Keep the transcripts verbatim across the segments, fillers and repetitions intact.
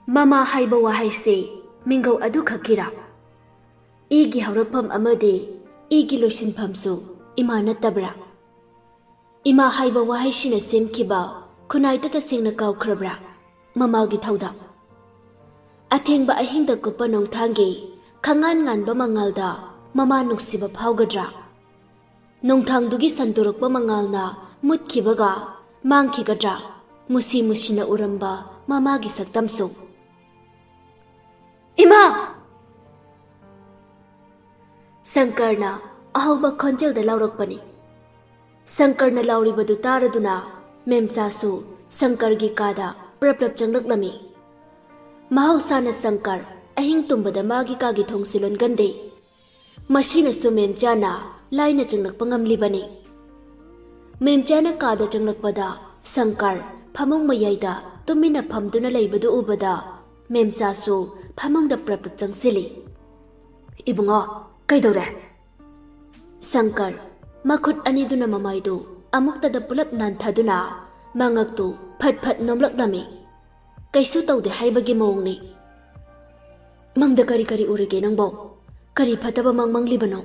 ꯃꯃꯥ ꯍꯥꯏꯕ ꯋꯥꯍꯩꯁꯤ ꯃꯤꯡꯒꯧ ꯑꯗꯨꯈꯛꯀꯤꯔꯥ? ꯏꯒꯤ ꯍꯧꯔꯛꯐꯝ ꯑꯃꯗꯤ ꯏꯒꯤ ꯂꯣꯏꯁꯤꯟꯐꯝꯁꯨ ꯏꯃꯥ ꯅꯠꯇꯕ꯭ꯔꯥ? ꯏꯃꯥ ꯍꯥꯏꯕ ꯋꯥꯍꯩꯁꯤꯅ ꯁꯦꯝꯈꯤꯕ ꯈꯨꯟꯅꯥꯏꯗ ꯇꯁꯦꯡꯅ ꯀꯥꯎꯈ꯭ꯔꯕ꯭ꯔꯥ ꯃꯃꯥꯒꯤ ꯊꯧꯗꯥꯡ? ꯑꯊꯦꯡꯕ ꯑꯍꯤꯡꯗ ꯀꯨꯞꯄ ꯅꯣꯡꯊꯥꯡꯒꯤ ꯈꯪꯉꯥꯟ ꯉꯥꯟꯕ ꯃꯉꯥꯜꯗ ꯃꯃꯥ ꯅꯨꯡꯁꯤꯕ ꯐꯥꯎꯒꯗ꯭ꯔꯥ? ꯅꯣꯡꯊꯥꯡꯗꯨꯒꯤ ꯁꯟꯗꯣꯔꯛꯄ ꯃꯉꯥꯜꯅ ꯃꯨꯠꯈꯤꯕꯒ ꯃꯥꯡꯈꯤꯒꯗ꯭ꯔꯥ? ꯃꯨꯁꯤ ꯃꯨꯁꯤꯅ ꯎꯔꯝꯕ ꯃꯃꯥꯒꯤ ꯁꯛꯇꯝꯁꯨ꯫ "ꯏꯃꯥ!" ꯁꯪꯀꯔꯅ ꯑꯍꯧꯕ ꯈꯣꯟꯖꯦꯜꯗ ꯂꯥꯎꯔꯛꯄꯅꯤ꯫ ꯁꯪꯀꯔꯅ ꯂꯥꯎꯔꯤꯕꯗꯨ ꯇꯥꯔꯗꯨꯅ ꯃꯦꯝꯆꯥꯁꯨ ꯁꯪꯀꯔꯒꯤ ꯀꯥꯗ ꯄ꯭ꯔꯞ ꯄ꯭ꯔꯞ ꯆꯪꯂꯛꯂꯝꯃꯤ꯫ ꯃꯍꯧꯁꯥꯅ ꯁꯪꯀꯔ ꯑꯍꯤꯡ ꯇꯨꯝꯕꯗ ꯃꯥꯒꯤ ꯀꯥꯒꯤ ꯊꯣꯡꯁꯤ ꯂꯣꯟꯒꯟꯗꯦ꯫ ꯃꯁꯤꯅꯁꯨ ꯃꯦꯝꯆꯥꯅ ꯂꯥꯏꯅ ꯆꯪꯂꯛꯄ ꯉꯝꯂꯤꯕꯅꯤ꯫ ꯃꯦꯝꯆꯥꯅ ꯀꯥꯗ ꯆꯪꯂꯛꯄꯗ ꯁꯪꯀꯔ ꯐꯃꯨꯡ ꯃꯌꯥꯏꯗ ꯇꯨꯃꯤꯟꯅ ꯐꯝꯗꯨꯅ ꯂꯩꯕꯗꯨ ꯎꯕꯗ ꯃꯦꯝꯆꯥꯁꯨ ꯐꯃꯨꯡꯗ ꯄ꯭ꯔꯞ ꯄ꯭ꯔꯞ ꯆꯪꯁꯤꯜꯂꯤ꯫ "ꯏꯕꯨꯡꯉꯣ, ꯀꯩꯗꯧꯔꯦ?" ꯁꯪꯀꯔ ꯃꯈꯨꯠ ꯑꯅꯤꯗꯨꯅ ꯃꯃꯥꯏꯗꯨ ꯑꯃꯨꯛꯇꯗ ꯄꯨꯂꯞ ꯅꯥꯟꯊꯗꯨꯅ ꯃꯉꯛꯇꯨ ꯐꯠ ꯐꯠ ꯅꯣꯝꯂꯛꯂꯝꯃꯤ꯫ ꯀꯩꯁꯨ ꯇꯧꯗꯦ ꯍꯥꯏꯕꯒꯤ ꯃꯑꯣꯡꯅꯤ꯫ "ꯃꯪꯗ ꯀꯔꯤ ꯀꯔꯤ ꯎꯔꯒꯦ ꯅꯪꯕꯣ? ꯀꯔꯤ ꯐꯠꯇꯕ ꯃꯪ ꯃꯪꯂꯤꯕꯅꯣ?"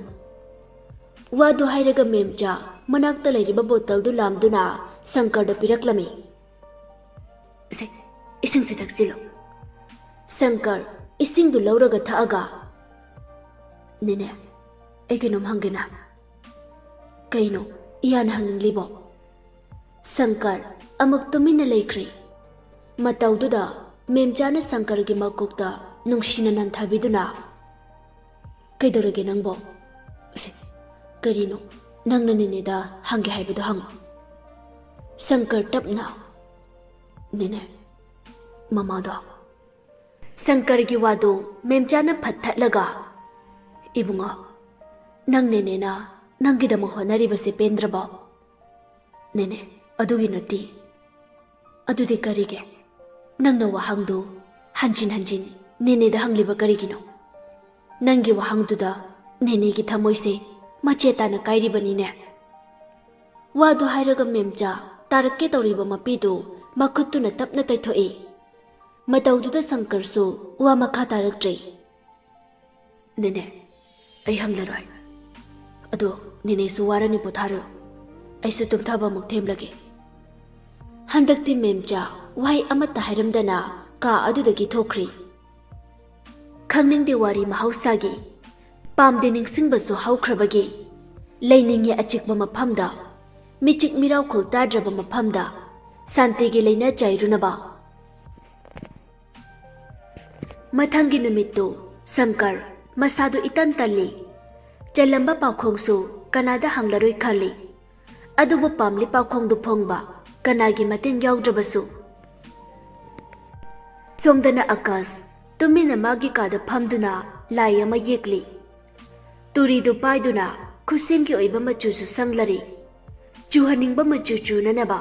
ꯋꯥꯗꯨ ꯍꯥꯏꯔꯒ ꯃꯦꯝꯆꯥ ꯃꯅꯥꯛꯇ ꯂꯩꯔꯤꯕ ꯕꯣꯇꯜꯗꯨ ꯂꯥꯝꯗꯨꯅ ꯁꯪꯀꯔꯗ ꯄꯤꯔꯛꯂꯝꯃꯤ꯫ "ꯁꯦ, ꯏꯁꯤꯡꯁꯤ ꯊꯛꯆꯤꯜꯂꯨ꯫" ꯁꯪꯀꯔ ꯏꯁꯤꯡꯗꯨ ꯂꯧꯔꯒ ꯊꯛꯑꯒ, "ꯅꯦꯅꯦ, ꯑꯩ ꯀꯩꯅꯣꯝ ꯍꯪꯒꯦꯅ꯫" "ꯀꯩꯅꯣ ꯏꯌꯥꯅ ꯍꯪꯅꯤꯡꯂꯤꯕꯣ?" ꯁꯪꯀꯔ ꯑꯃꯨꯛ ꯇꯨꯃꯤꯟꯅ ꯂꯩꯈ꯭ꯔꯦ꯫ ꯃꯇꯧꯗꯨꯗ ꯃꯦꯝꯆꯥꯅ ꯁꯪꯀꯔꯒꯤ ꯃꯀꯣꯛꯇ ꯅꯨꯡꯁꯤꯅ ꯅꯟꯊꯕꯤꯗꯨꯅ, "ꯀꯩꯗꯧꯔꯒꯦ ꯅꯪꯕꯣ?" "ꯑꯁꯦ, ꯀꯔꯤꯅꯣ ꯅꯪꯅ ꯅꯦꯅꯦꯗ ꯍꯪꯒꯦ ꯍꯥꯏꯕꯗꯣ ꯍꯪꯉꯣ꯫" ꯁꯪꯀꯔ ꯇꯞꯅ, "ꯅꯦꯅꯦ, ꯃꯃꯥꯗꯣ꯫" ꯁꯪꯀꯔꯒꯤ ꯋꯥꯗꯨ ꯃꯦꯝꯆꯥꯅ ꯐꯠ ꯊꯠꯂꯒ, "ꯏꯕꯨꯡꯉꯣ, ꯅꯪ ꯅꯦꯅꯦꯅ ꯅꯪꯒꯤꯗꯃꯛ ꯍꯣꯠꯅꯔꯤꯕꯁꯦ ꯄꯦꯟꯗ꯭ꯔꯕꯣ?" "ꯅꯦꯅꯦ, ꯑꯗꯨꯒꯤ ꯅꯠꯇꯦ꯫" "ꯑꯗꯨꯗꯤ ꯀꯔꯤꯒꯤ? ꯅꯪꯅ ꯋꯥꯍꯪꯗꯨ ꯍꯟꯖꯤꯟ ꯍꯟꯖꯤꯟ ꯅꯦꯅꯦꯗ ꯍꯪꯂꯤꯕ ꯀꯔꯤꯒꯤꯅꯣ? ꯅꯪꯒꯤ ꯋꯥꯍꯪꯗꯨꯗ ꯅꯦꯅꯦꯒꯤ ꯊꯃꯣꯏꯁꯦ ꯃꯆꯦꯠ ꯇꯥꯅ ꯀꯥꯏꯔꯤꯕꯅꯤꯅꯦ꯫" ꯋꯥꯗꯨ ꯍꯥꯏꯔꯒ ꯃꯦꯝꯆꯥ ꯇꯥꯔꯛꯀꯦ ꯇꯧꯔꯤꯕ ꯃꯄꯤꯗꯨ ꯃꯈꯨꯠꯇꯨꯅ ꯇꯞꯅ ꯇꯩꯊꯣꯛꯏ꯫ ꯃꯇꯧꯗꯨꯗ ꯁꯪꯀꯔꯁꯨ ꯋꯥ ꯃꯈꯥ ꯇꯥꯔꯛꯇ꯭ꯔꯦ꯫ "ꯅꯦꯅꯦ, ꯑꯩ ꯍꯪꯂꯔꯣꯏ꯫ ꯑꯗꯣ ꯅꯦꯅꯦꯁꯨ ꯋꯥꯔꯅꯤ, ꯄꯣꯊꯥꯔꯣ꯫ ꯑꯩꯁꯨ ꯇꯨꯝꯊꯕ ꯑꯃꯨꯛ ꯊꯦꯝꯂꯒꯦ"꯫ ꯍꯟꯗꯛꯇꯤ ꯃꯦꯝꯆꯥ ꯋꯥꯍꯩ ꯑꯃꯠꯇ ꯍꯥꯏꯔꯝꯗꯅ ꯀꯥ ꯑꯗꯨꯗꯒꯤ ꯊꯣꯛꯈ꯭ꯔꯦ꯫ ꯈꯪꯅꯤꯡꯗꯦ ꯋꯥꯔꯤ ꯃꯍꯧꯁꯥꯒꯤ꯫ ꯄꯥꯝꯗꯦ ꯅꯤꯡꯁꯤꯡꯕꯁꯨ ꯍꯧꯈ꯭ꯔꯕꯒꯤ꯫ ꯂꯩꯅꯤꯡꯉꯤ ꯑꯆꯤꯛꯄ ꯃꯐꯝꯗ꯫ ꯃꯤꯆꯤꯛ ꯃꯤꯔꯥꯎꯈꯣꯜ ꯇꯥꯗ꯭ꯔꯕ ꯃꯐꯝꯗ꯫ ꯁꯥꯟꯇꯤꯒꯤ ꯂꯩꯅ ꯆꯥꯏꯔꯨꯅꯕ꯫ ꯃꯊꯪꯒꯤ ꯅꯨꯃꯤꯠꯇꯨ ꯁꯪꯀꯔ ꯃꯁꯥꯗꯨ ꯏꯇꯟ ꯇꯜꯂꯤ꯫ ꯆꯜꯂꯝꯕ ꯄꯥꯎꯈꯣꯡꯁꯨ ꯀꯅꯥꯗ ꯍꯪꯂꯔꯣꯏ ꯈꯜꯂꯤ꯫ ꯑꯗꯨꯕꯨ ꯄꯥꯝꯂꯤ ꯄꯥꯎꯈꯣꯡꯗꯨ ꯐꯣꯡꯕ ꯀꯅꯥꯒꯤ ꯃꯇꯦꯡ ꯌꯥꯎꯗ꯭ꯔꯕꯁꯨ꯫ ꯁꯣꯝꯗꯅ ꯑꯀꯥꯁ ꯇꯨꯃꯤꯟꯅ ꯃꯥꯒꯤ ꯀꯥꯗ ꯐꯝꯗꯨꯅ ꯂꯥꯏ ꯑꯃ ꯌꯦꯛꯂꯤ꯫ ꯇꯨꯔꯤꯗꯨ ꯄꯥꯏꯗꯨꯅ ꯈꯨꯠꯁꯦꯝꯒꯤ ꯑꯣꯏꯕ ꯃꯆꯨꯁꯨ ꯁꯪꯂꯔꯤ꯫ ꯆꯨꯍꯟꯅꯤꯡꯕ ꯃꯆꯨ ꯆꯨꯅꯅꯕ꯫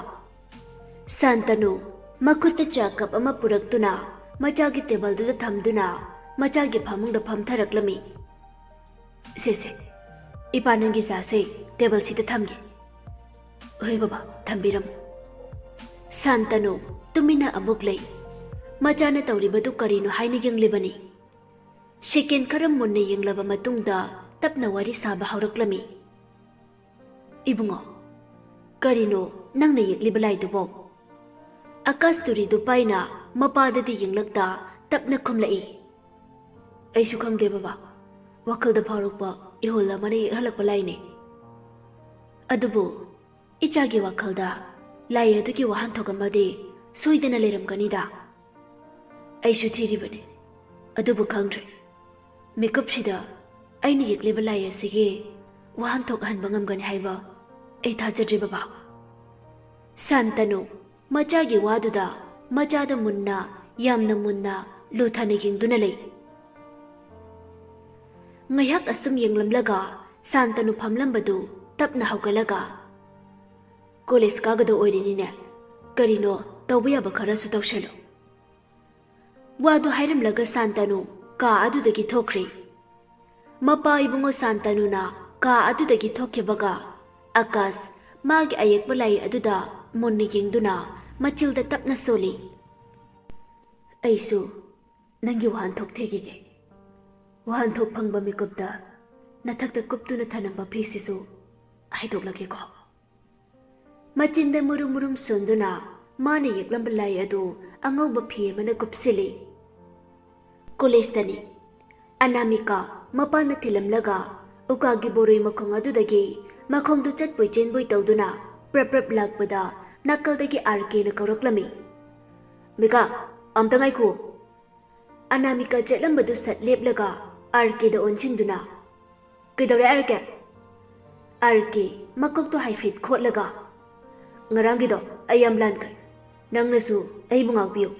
ꯁꯥꯟꯇꯅꯨ ꯃꯈꯨꯠꯇ ꯆꯥ ꯀꯞ ꯑꯃ ꯄꯨꯔꯛꯇꯨꯅ ꯃꯆꯥꯒꯤ ꯇꯦꯕꯜꯗꯨꯗ ꯊꯝꯗꯨꯅ ꯃꯆꯥꯒꯤ ꯐꯃꯨꯡꯗ ꯐꯝꯊꯔꯛꯂꯝꯃꯤ꯫ "ꯁꯦ, ꯁꯦ, ꯏꯄꯥ ꯅꯪꯒꯤ ꯆꯥꯁꯦ ꯇꯦꯕꯜꯁꯤꯗ ꯊꯝꯒꯦ"꯫ "ꯍꯣꯏ ꯕꯕꯥ, ꯊꯝꯕꯤꯔꯝꯃꯨ"꯫ ꯁꯥꯟꯇꯅꯨ ꯇꯨꯃꯤꯟꯅ ꯑꯃꯨꯛ ꯂꯩ꯫ ꯃꯆꯥꯅ ꯇꯧꯔꯤꯕꯗꯨ ꯀꯔꯤꯅꯣ ꯍꯥꯏꯅ ꯌꯦꯡꯂꯤꯕꯅꯤ꯫ ꯁꯦꯀꯦꯟ ꯈꯔ ꯃꯨꯟꯅ ꯌꯦꯡꯂꯕ ꯃꯇꯨꯡꯗ ꯇꯞꯅ ꯋꯥꯔꯤ ꯁꯥꯕ ꯍꯧꯔꯛꯂꯝꯃꯤ꯫ "ꯏꯕꯨꯡꯉꯣ, ꯀꯔꯤꯅꯣ ꯅꯪꯅ ꯌꯦꯛꯂꯤꯕ ꯂꯥꯏꯗꯨꯕꯣ?" ꯑꯀꯥꯁ ꯇꯨꯔꯤꯗꯨ ꯄꯥꯏꯅ ꯃꯄꯥꯗꯗꯤ ꯌꯦꯡꯂꯛꯇ ꯇꯞꯅ ꯈꯨꯝꯂꯛꯏ꯫ "ꯑꯩꯁꯨ ꯈꯪꯗꯦ ꯕꯕꯥ, ꯋꯥꯈꯜꯗ ꯐꯥꯎꯔꯛꯄ ꯏꯍꯨꯜ ꯑꯃꯅ ꯌꯦꯛꯍꯜꯂꯛꯄ ꯂꯥꯏꯅꯦ꯫ ꯑꯗꯨꯕꯨ ꯏꯆꯥꯒꯤ ꯋꯥꯈꯜꯗ ꯂꯥꯏ ꯑꯗꯨꯒꯤ ꯋꯥꯍꯟꯊꯣꯛ ꯑꯃꯗꯤ ꯁꯣꯏꯗꯅ ꯂꯩꯔꯝꯒꯅꯤꯗ꯫ ꯑꯩꯁꯨ ꯊꯤꯔꯤꯕꯅꯤ, ꯑꯗꯨꯕꯨ ꯈꯪꯗ꯭ꯔꯦ꯫ ꯃꯤꯀꯨꯞꯁꯤꯗ ꯑꯩꯅ ꯌꯦꯛꯂꯤꯕ ꯂꯥꯏ ꯑꯁꯤꯒꯤ ꯋꯥꯍꯟꯊꯣꯛ ꯍꯟꯕ ꯉꯝꯒꯅꯤ ꯍꯥꯏꯕ ꯑꯩ ꯊꯥꯖꯗ꯭ꯔꯦ ꯕꯕꯥ"꯫ ꯁꯥꯟꯇꯅꯨ ꯃꯆꯥꯒꯤ ꯋꯥꯗꯨꯗ ꯃꯆꯥꯗ ꯃꯨꯟꯅ, ꯌꯥꯝꯅ ꯃꯨꯟꯅ ꯂꯨꯊꯅ ꯌꯦꯡꯗꯨꯅ ꯂꯩ꯫ ꯉꯥꯏꯍꯥꯛ ꯑꯁꯨꯝ ꯌꯦꯡꯂꯝꯂꯒ ꯁꯥꯟꯇꯅꯨ ꯐꯝꯂꯝꯕꯗꯨ ꯇꯞꯅ ꯍꯧꯒꯠꯂꯒ, "ꯀꯣꯂꯦꯖ ꯀꯥꯒꯗꯧ ꯑꯣꯏꯔꯤꯅꯤꯅꯦ, ꯀꯔꯤꯅꯣ ꯇꯧꯕ ꯌꯥꯕ ꯈꯔꯁꯨ ꯇꯧꯁꯜꯂꯨ"꯫ ꯋꯥꯗꯨ ꯍꯥꯏꯔꯝꯂꯒ ꯁꯥꯟꯇꯅꯨ ꯀꯥ ꯑꯗꯨꯗꯒꯤ ꯊꯣꯛꯈ꯭ꯔꯦ꯫ ꯃꯄꯥ ꯏꯕꯨꯡꯉꯣ ꯁꯥꯟꯇꯅꯨꯅ ꯀꯥ ꯑꯗꯨꯗꯒꯤ ꯊꯣꯛꯈꯤꯕꯒ ꯑꯀꯥꯁ ꯃꯥꯒꯤ ꯑꯌꯦꯛꯄ ꯂꯥꯏ ꯑꯗꯨꯗ ꯃꯨꯟꯅ ꯌꯦꯡꯗꯨꯅ ꯃꯆꯤꯜꯗ ꯇꯞꯅ ꯁꯣꯜꯂꯤ꯫ ꯑꯩꯁꯨ ꯅꯪꯒꯤ ꯋꯥꯍꯟꯊꯣꯛ ꯊꯤꯈꯤꯒꯦ꯫ ꯋꯥꯍꯟꯊꯣꯛ ꯐꯪꯕ ꯃꯤꯀꯨꯞꯇ ꯅꯊꯛꯇ ꯀꯨꯞꯇꯨꯅ ꯊꯅꯝꯕ ꯐꯤꯁꯤꯁꯨ ꯍꯩꯗꯣꯛꯂꯒꯦꯀꯣ꯫ ꯃꯆꯤꯟꯗ ꯃꯨꯔꯨꯝ ꯃꯨꯔꯨꯝ ꯁꯣꯟꯗꯨꯅ ꯃꯥꯅ ꯌꯦꯛꯂꯝꯕ ꯂꯥꯏ ꯑꯗꯨ ꯑꯉꯧꯕ ꯐꯤ ꯑꯃꯅ ꯀꯨꯞꯁꯤꯜꯂꯤ꯫ ꯀꯣꯂꯦꯖꯇꯅꯤ꯫ ꯑꯅꯥꯃꯤꯀꯥ ꯃꯄꯥꯅ ꯊꯤꯜꯂꯝꯂꯒ ꯎꯀꯥꯒꯤ ꯕꯣꯔꯣꯏ ꯃꯈꯣꯡ ꯑꯗꯨꯗꯒꯤ ꯃꯈꯣꯡꯗꯨ ꯆꯠꯄꯣꯏ ꯆꯦꯟꯕꯣꯏ ꯇꯧꯗꯨꯅ ꯄ꯭ꯔꯞ ꯄ꯭ꯔꯞ ꯂꯥꯛꯄꯗ ꯅꯥꯀꯜꯗꯒꯤ ꯑꯥꯔ ꯀꯦꯅ ꯀꯧꯔꯛꯂꯝꯃꯤ꯫ "ꯃꯤꯀꯥ, ꯑꯝꯇ ꯉꯥꯏꯈꯣ!" ꯑꯅꯥꯃꯤꯀꯥ ꯆꯠꯂꯝꯕꯗꯨ ꯁꯠ ꯂꯦꯞꯂꯒ ꯑꯥꯔ ꯀꯦꯗ ꯑꯣꯟꯁꯤꯟꯗꯨꯅ, "ꯀꯩꯗꯧꯔꯦ ꯑꯥꯔ ꯀꯦ?" ꯑꯥꯔ ꯀꯦ ꯃꯀꯣꯛꯇꯣ ꯍꯥꯏꯐꯦꯠ ꯈꯣꯠꯂꯒ, "ꯉꯔꯥꯡꯒꯤꯗꯣ ꯑꯩ ꯌꯥꯝ ꯂꯥꯟꯈ꯭ꯔꯦ꯫ ꯅꯪꯅꯁꯨ ꯑꯩꯕꯨ ꯉꯥꯛꯄꯤꯌꯨ꯫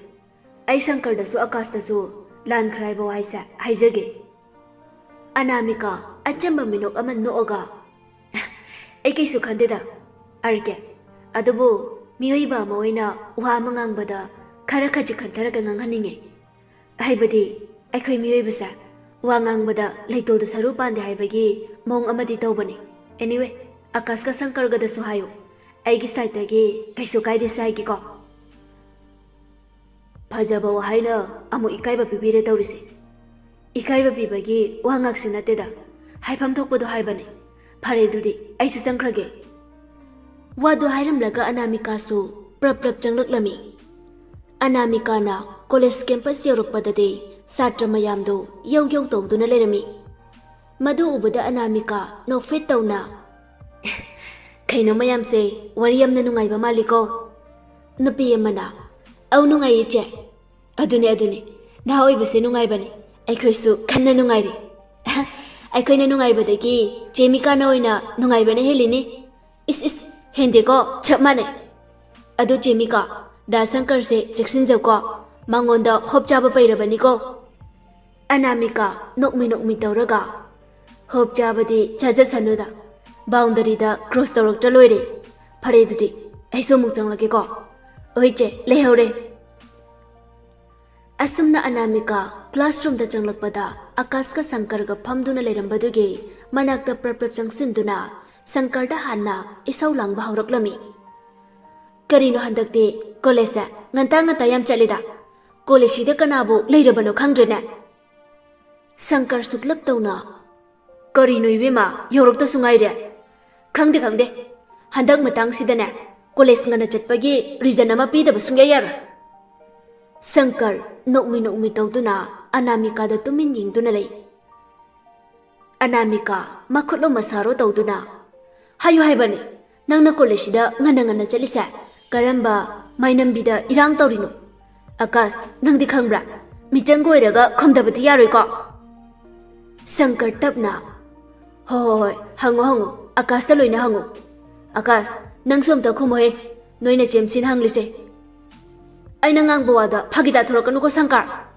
ꯑꯩ ꯁꯪꯀꯔꯗꯁꯨ ꯑꯀꯥꯁꯇꯁꯨ ꯂꯥꯟꯈ꯭ꯔꯦ ꯍꯥꯏꯕ ꯋꯥꯍꯩꯁꯦ ꯍꯥꯏꯖꯒꯦ꯫" ꯑꯅꯥꯃꯤꯀꯥ ꯑꯆꯝꯕ ꯃꯤꯅꯣꯛ ꯑꯃ ꯅꯣꯛꯑꯒ, "ꯑꯩ ꯀꯩꯁꯨ ꯈꯟꯗꯦꯗ ꯑꯥꯔ ꯀꯦ꯫ ꯑꯗꯨꯕꯨ ꯃꯤꯑꯣꯏꯕ ꯑꯃ ꯑꯣꯏꯅ ꯋꯥ ꯑꯃ ꯉꯥꯡꯕꯗ ꯈꯔ ꯈꯖꯤꯛ ꯈꯟꯊꯔꯒ ꯉꯥꯡꯍꯟꯅꯤꯡꯉꯤ꯫ ꯍꯥꯏꯕꯗꯤ ꯑꯩꯈꯣꯏ ꯃꯤꯑꯣꯏꯕꯁꯦ ꯋꯥ ꯉꯥꯡꯕꯗ ꯂꯩꯇꯣꯜꯗ ꯁꯔꯨ ꯄꯥꯟꯗꯦ ꯍꯥꯏꯕꯒꯤ ꯃꯑꯣꯡ ꯑꯃꯗꯤ ꯇꯧꯕꯅꯤ꯫ Anyway, ꯑꯀꯥꯁꯀ ꯁꯪꯀꯔꯒꯗꯁꯨ ꯍꯥꯏꯌꯨ, ꯑꯩꯒꯤ ꯁꯥꯏꯠꯇꯒꯤ ꯀꯩꯁꯨ ꯀꯥꯏꯗꯦ ꯍꯥꯏꯒꯦꯀꯣ꯫" ꯐꯖꯕ ꯋꯥꯍꯩꯅ ꯑꯃꯨꯛ ꯏꯀꯥꯏꯕ ꯄꯤꯕꯤꯔꯦ ꯇꯧꯔꯤꯁꯦ꯫ ꯏꯀꯥꯏꯕ ꯄꯤꯕꯒꯤ ꯋꯥ ꯉꯥꯛꯁꯨ ꯅꯠꯇꯦꯗ, ꯍꯥꯏꯐꯝ ꯊꯣꯛꯄꯗꯣ ꯍꯥꯏꯕꯅꯦ꯫ "ꯐꯔꯦ, ꯑꯗꯨꯗꯤ ꯑꯩꯁꯨ ꯆꯪꯈ꯭ꯔꯒꯦ꯫" ꯋꯥꯗꯨ ꯍꯥꯏꯔꯝꯂꯒ ꯑꯅꯥꯃꯤꯀꯥꯁꯨ ꯄ꯭ꯔꯞ ꯄ꯭ꯔꯞ ꯆꯪꯂꯛꯂꯝꯃꯤ꯫ ꯑꯅꯥꯃꯤꯀꯥꯅ ꯀꯣꯂꯦꯖ ꯀꯦꯝꯄꯁ ꯌꯧꯔꯛꯄꯗꯗꯤ ꯁꯥꯇ꯭ꯔ ꯃꯌꯥꯝꯗꯨ ꯌꯧ ꯌꯧ ꯇꯧꯗꯨꯅ ꯂꯩꯔꯝꯃꯤ꯫ ꯃꯗꯨ ꯎꯕꯗ ꯑꯅꯥꯃꯤꯀꯥ ꯅꯣꯛꯐꯦꯠ ꯇꯧꯅ, "ꯀꯩꯅꯣ ꯃꯌꯥꯝꯁꯦ, ꯋꯥꯔꯤ ꯌꯥꯝꯅ ꯅꯨꯡꯉꯥꯏꯕ ꯃꯥꯜꯂꯤꯀꯣ?" ꯅꯨꯄꯤ ꯑꯃꯅ, "ꯑꯧ, ꯅꯨꯡꯉꯥꯏꯌꯦ ꯏꯆꯦ꯫" "ꯑꯗꯨꯅꯦ, ꯑꯗꯨꯅꯦ, ꯅꯍꯥ ꯑꯣꯏꯕꯁꯦ ꯅꯨꯡꯉꯥꯏꯕꯅꯦ꯫ ꯑꯩꯈꯣꯏꯁꯨ ꯀꯟꯅ ꯅꯨꯡꯉꯥꯏꯔꯤ꯫" "ꯑꯩꯈꯣꯏꯅ ꯅꯨꯡꯉꯥꯏꯕꯗꯒꯤ ꯆꯦ ꯃꯤꯀꯥꯅ ꯑꯣꯏꯅ ꯅꯨꯡꯉꯥꯏꯕꯅ ꯍꯦꯜꯂꯤꯅꯦ꯫" "ꯏꯁ, ꯏꯁ, ꯍꯦꯟꯗꯦꯀꯣ, ꯆꯞ ꯃꯥꯟꯅꯩ꯫ ꯑꯗꯨ ꯆꯦ ꯃꯤꯀꯥ, ꯗꯥ ꯁꯪꯀꯔꯁꯦ ꯆꯦꯛꯁꯤꯟꯖꯧꯀꯣ, ꯃꯉꯣꯟꯗ ꯍꯣꯞ ꯆꯥꯕ ꯄꯩꯔꯕꯅꯤꯀꯣ꯫" ꯑꯅꯥꯃꯤꯀꯥ ꯅꯣꯛꯃꯤ ꯅꯣꯛꯃꯤ ꯇꯧꯔꯒ, "ꯍꯣꯞ ꯆꯥꯕꯗꯤ ꯆꯥꯖꯁꯅꯨꯗ, ꯕꯥꯎꯟꯗꯔꯤꯗ ꯀ꯭ꯔꯣꯁ ꯇꯧꯔꯛꯇ꯭ꯔ ꯂꯣꯏꯔꯦ꯫ ꯐꯔꯦ, ꯑꯗꯨꯗꯤ ꯑꯩꯁꯨ ꯑꯃꯨꯛ ꯆꯪꯂꯒꯦꯀꯣ꯫" "ꯍꯣꯏ ꯆꯦ, ꯂꯩꯍꯧꯔꯦ꯫" ꯑꯁꯨꯝꯅ ꯑꯅꯥꯃꯤꯀꯥ ꯀ꯭ꯂꯥꯁꯔꯨꯝꯗ ꯆꯪꯂꯛꯄꯗ ꯑꯀꯥꯁꯀ ꯁꯪꯀꯔꯒ ꯐꯝꯗꯨꯅ ꯂꯩꯔꯝꯕꯗꯨꯒꯤ ꯃꯅꯥꯛꯇ ꯄ꯭ꯔꯞ ꯄ꯭ꯔꯞ ꯆꯪꯁꯤꯟꯗꯨꯅ ꯁꯪꯀꯔꯗ ꯍꯥꯟꯅ ꯏꯁꯧ ꯂꯥꯡꯕ ꯍꯧꯔꯛꯂꯝꯃꯤ꯫ "ꯀꯔꯤꯅꯣ ꯍꯟꯗꯛꯇꯤ ꯀꯣꯂꯦꯖꯇ ꯉꯟꯇꯥ ꯉꯟꯇꯥ ꯌꯥꯝ ꯆꯠꯂꯤꯗ? ꯀꯣꯂꯦꯖꯁꯤꯗ ꯀꯅꯥꯕꯨ ꯂꯩꯔꯕꯅꯣ ꯈꯪꯗ꯭ꯔꯦꯅꯦ꯫ ꯁꯪꯀꯔ ꯁꯨꯛꯂꯞ ꯇꯧꯅ, "ꯀꯔꯤꯅꯣ ꯏꯕꯦꯝꯃ, ꯌꯧꯔꯛꯇꯁꯨ ꯉꯥꯏꯔꯦ?" "ꯈꯪꯗꯦ, ꯈꯪꯗꯦ꯫ ꯍꯟꯗꯛ ꯃꯇꯥꯡꯁꯤꯗꯅꯦ, ꯀꯣꯂꯦꯖ ꯉꯟꯅ ꯆꯠꯄꯒꯤ ꯔꯤꯖꯟ ꯑꯃ ꯄꯤꯗꯕ ꯁꯨꯡꯌꯥ ꯌꯥꯔꯣꯏ꯫" ꯁꯪꯀꯔ ꯅꯣꯛꯃꯤ ꯅꯣꯛꯃꯤ ꯇꯧꯗꯨꯅ ꯑꯅꯥꯃꯤꯀꯥꯗ ꯇꯨꯃꯤꯟ ꯌꯦꯡꯗꯨꯅ ꯂꯩ꯫ ꯑꯅꯥꯃꯤꯀꯥ ꯃꯈꯨꯠꯂꯣ ꯃꯁꯥꯔꯣ ꯇꯧꯗꯨꯅ, "ꯍꯥꯏꯌꯨ ꯍꯥꯏꯕꯅꯤ, ꯅꯪꯅ ꯀꯣꯂꯦꯖꯁꯤꯗ ꯉꯟꯅ ꯉꯟꯅ ꯆꯠꯂꯤꯁꯦ ꯀꯔꯝꯕ ꯃꯥꯏꯅꯝꯕꯤꯗ ꯏꯔꯥꯡ ꯇꯧꯔꯤꯅꯣ? ꯑꯀꯥꯁ, ꯅꯪꯗꯤ ꯈꯪꯕ꯭ꯔꯥ? ꯃꯤꯆꯪꯒ ꯑꯣꯏꯔꯒ ꯈꯨꯝꯗꯕꯗꯤ ꯌꯥꯔꯣꯏꯀꯣ?" ꯁꯪꯀꯔ ꯇꯞꯅ, "ꯍꯣ ꯍꯣ ꯍꯣꯏ, ꯍꯪꯉꯣ ꯍꯪꯉꯣ, ꯑꯀꯥꯁꯇ ꯂꯣꯏꯅ ꯍꯪꯉꯣ꯫ ꯑꯀꯥꯁ, ꯅꯪꯁꯨ ꯑꯝꯇ ꯈꯨꯝꯃꯣꯍꯦ, ꯅꯣꯏꯅ ꯆꯦꯝꯁꯤꯅ ꯍꯪꯂꯤꯁꯦ꯫ ꯑꯩꯅ ꯉꯥꯡꯕ ꯋꯥꯗ ꯐꯥꯒꯤ ꯇꯥꯊꯣꯔꯛꯀꯅꯨꯀꯣ ꯁꯪꯀꯔ꯫"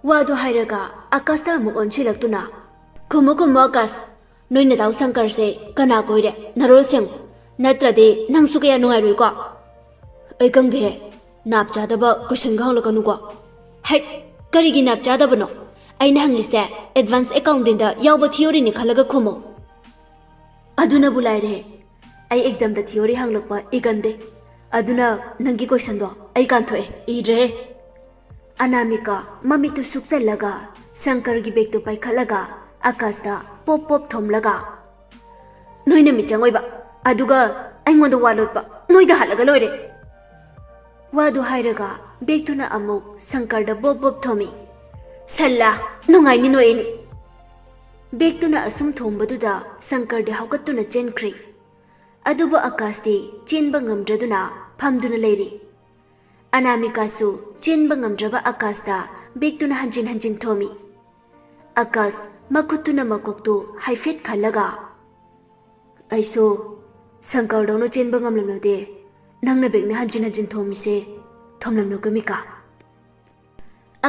ꯋꯥꯗꯨ ꯍꯥꯏꯔꯒ ꯑꯀꯥꯁꯇ ꯑꯃꯨꯛ ꯑꯣꯟꯁꯤꯜꯂꯛꯇꯨꯅ, "ꯈꯨꯝꯃꯨ ꯈꯨꯝꯃꯨ ꯑꯀꯥꯁ, ꯅꯣꯏ ꯅꯗꯥꯎ ꯁꯪꯀꯔꯁꯦ ꯀꯅꯥ ꯀꯣꯏꯔꯦ? ꯅꯔꯣꯜ ꯁꯦꯡꯉꯨ, ꯅꯠꯇ꯭ꯔꯗꯤ ꯅꯪꯁꯨ ꯀꯌꯥ ꯅꯨꯡꯉꯥꯏꯔꯣꯏꯀꯣ꯫" "ꯑꯩ ꯈꯪꯗꯦꯍꯦ, ꯅꯥꯞ ꯆꯥꯗꯕ ꯀꯣꯏꯁꯟꯒ ꯍꯪꯂꯛꯀꯅꯨꯀꯣ꯫" "ꯍꯦꯛ, ꯀꯔꯤꯒꯤ ꯅꯥꯞ ꯆꯥꯗꯕꯅꯣ? ꯑꯩꯅ ꯍꯪꯂꯤꯁꯦ ꯑꯦꯗꯚꯥꯟꯁ ꯑꯦꯀꯥꯎꯟꯇꯤꯡꯗ ꯌꯥꯎꯕ ꯊꯤꯑꯣꯔꯤꯅꯤ ꯈꯜꯂꯒ ꯈꯨꯝꯃꯨ꯫" "ꯑꯗꯨꯅꯕꯨ ꯂꯥꯏꯔꯦ, ꯑꯩ ꯑꯦꯛꯖꯥꯝꯗ ꯊꯤꯑꯣꯔꯤ ꯍꯪꯂꯛꯄ ꯏꯒꯟꯗꯦ꯫ ꯑꯗꯨꯅ ꯅꯪꯒꯤ ꯀꯣꯏꯁꯟꯗꯣ ꯑꯩ ꯀꯥꯟꯊꯣꯛꯑꯦ, ꯏꯗ꯭ꯔꯦꯍꯦ꯫" ꯑꯅꯥꯃꯤꯀꯥ ꯃꯃꯤꯠꯇꯨ ꯁꯨꯛꯆꯜꯂꯒ ꯁꯪꯀꯔꯒꯤ ꯕꯦꯒꯇꯨ ꯄꯥꯏꯈꯠꯂꯒ ꯑꯀꯥꯁꯇ ꯄꯣꯞ ꯄꯣꯞ ꯊꯣꯝꯂꯒ, "ꯅꯣꯏꯅ ꯃꯤꯆꯪ ꯑꯣꯏꯕ, ꯑꯗꯨꯒ ꯑꯩꯉꯣꯟꯗ ꯋꯥ ꯂꯣꯠꯄ, ꯅꯣꯏꯗ ꯍꯥꯠꯂꯒ ꯂꯣꯏꯔꯦ꯫" ꯋꯥꯗꯨ ꯍꯥꯏꯔꯒ ꯕꯦꯒꯇꯨꯅ ꯑꯃꯨꯛ ꯁꯪꯀꯔꯗ ꯕꯣꯞ ꯕꯣꯞ ꯊꯣꯝꯃꯤ꯫ "ꯁꯜꯂꯥ, ꯅꯨꯡꯉꯥꯏꯅꯤ ꯅꯣꯏ ꯑꯅꯤ꯫" ꯕꯦꯒꯇꯨꯅ ꯑꯁꯨꯝ ꯊꯣꯝꯕꯗꯨꯗ ꯁꯪꯀꯔꯗꯤ ꯍꯧꯒꯠꯇꯨꯅ ꯆꯦꯟꯈ꯭ꯔꯦ꯫ ꯑꯗꯨꯕꯨ ꯑꯀꯥꯁꯇꯤ ꯆꯦꯟꯕ ꯉꯝꯗ꯭ꯔꯗꯨꯅ ꯐꯝꯗꯨꯅ ꯂꯩꯔꯤ꯫ ꯑꯅꯥꯃꯤꯀꯥꯁꯨ ꯆꯦꯟꯕ ꯉꯝꯗ꯭ꯔꯕ ꯑꯀꯥꯁꯇ ꯕꯦꯒꯇꯨꯅ ꯍꯟꯖꯤꯟ ꯍꯟꯖꯤꯟ ꯊꯣꯝꯃꯤ꯫ ꯑꯀꯥꯁ ꯃꯈꯨꯠꯇꯨꯅ ꯃꯀꯣꯛꯇꯨ ꯍꯥꯏꯐꯦꯠ ꯈꯜꯂꯒ, "ꯑꯩꯁꯨ ꯁꯪꯀꯔꯗꯧꯅ ꯆꯦꯟꯕ ꯉꯝꯂꯝꯂꯗꯤ ꯅꯪꯅ ꯕꯦꯒꯅ ꯍꯟꯖꯤꯟ ꯍꯟꯖꯤꯟ ꯊꯣꯝꯃꯤꯁꯦ ꯊꯣꯝꯂꯝꯂꯣꯏ ꯀꯃꯤꯀꯥ꯫"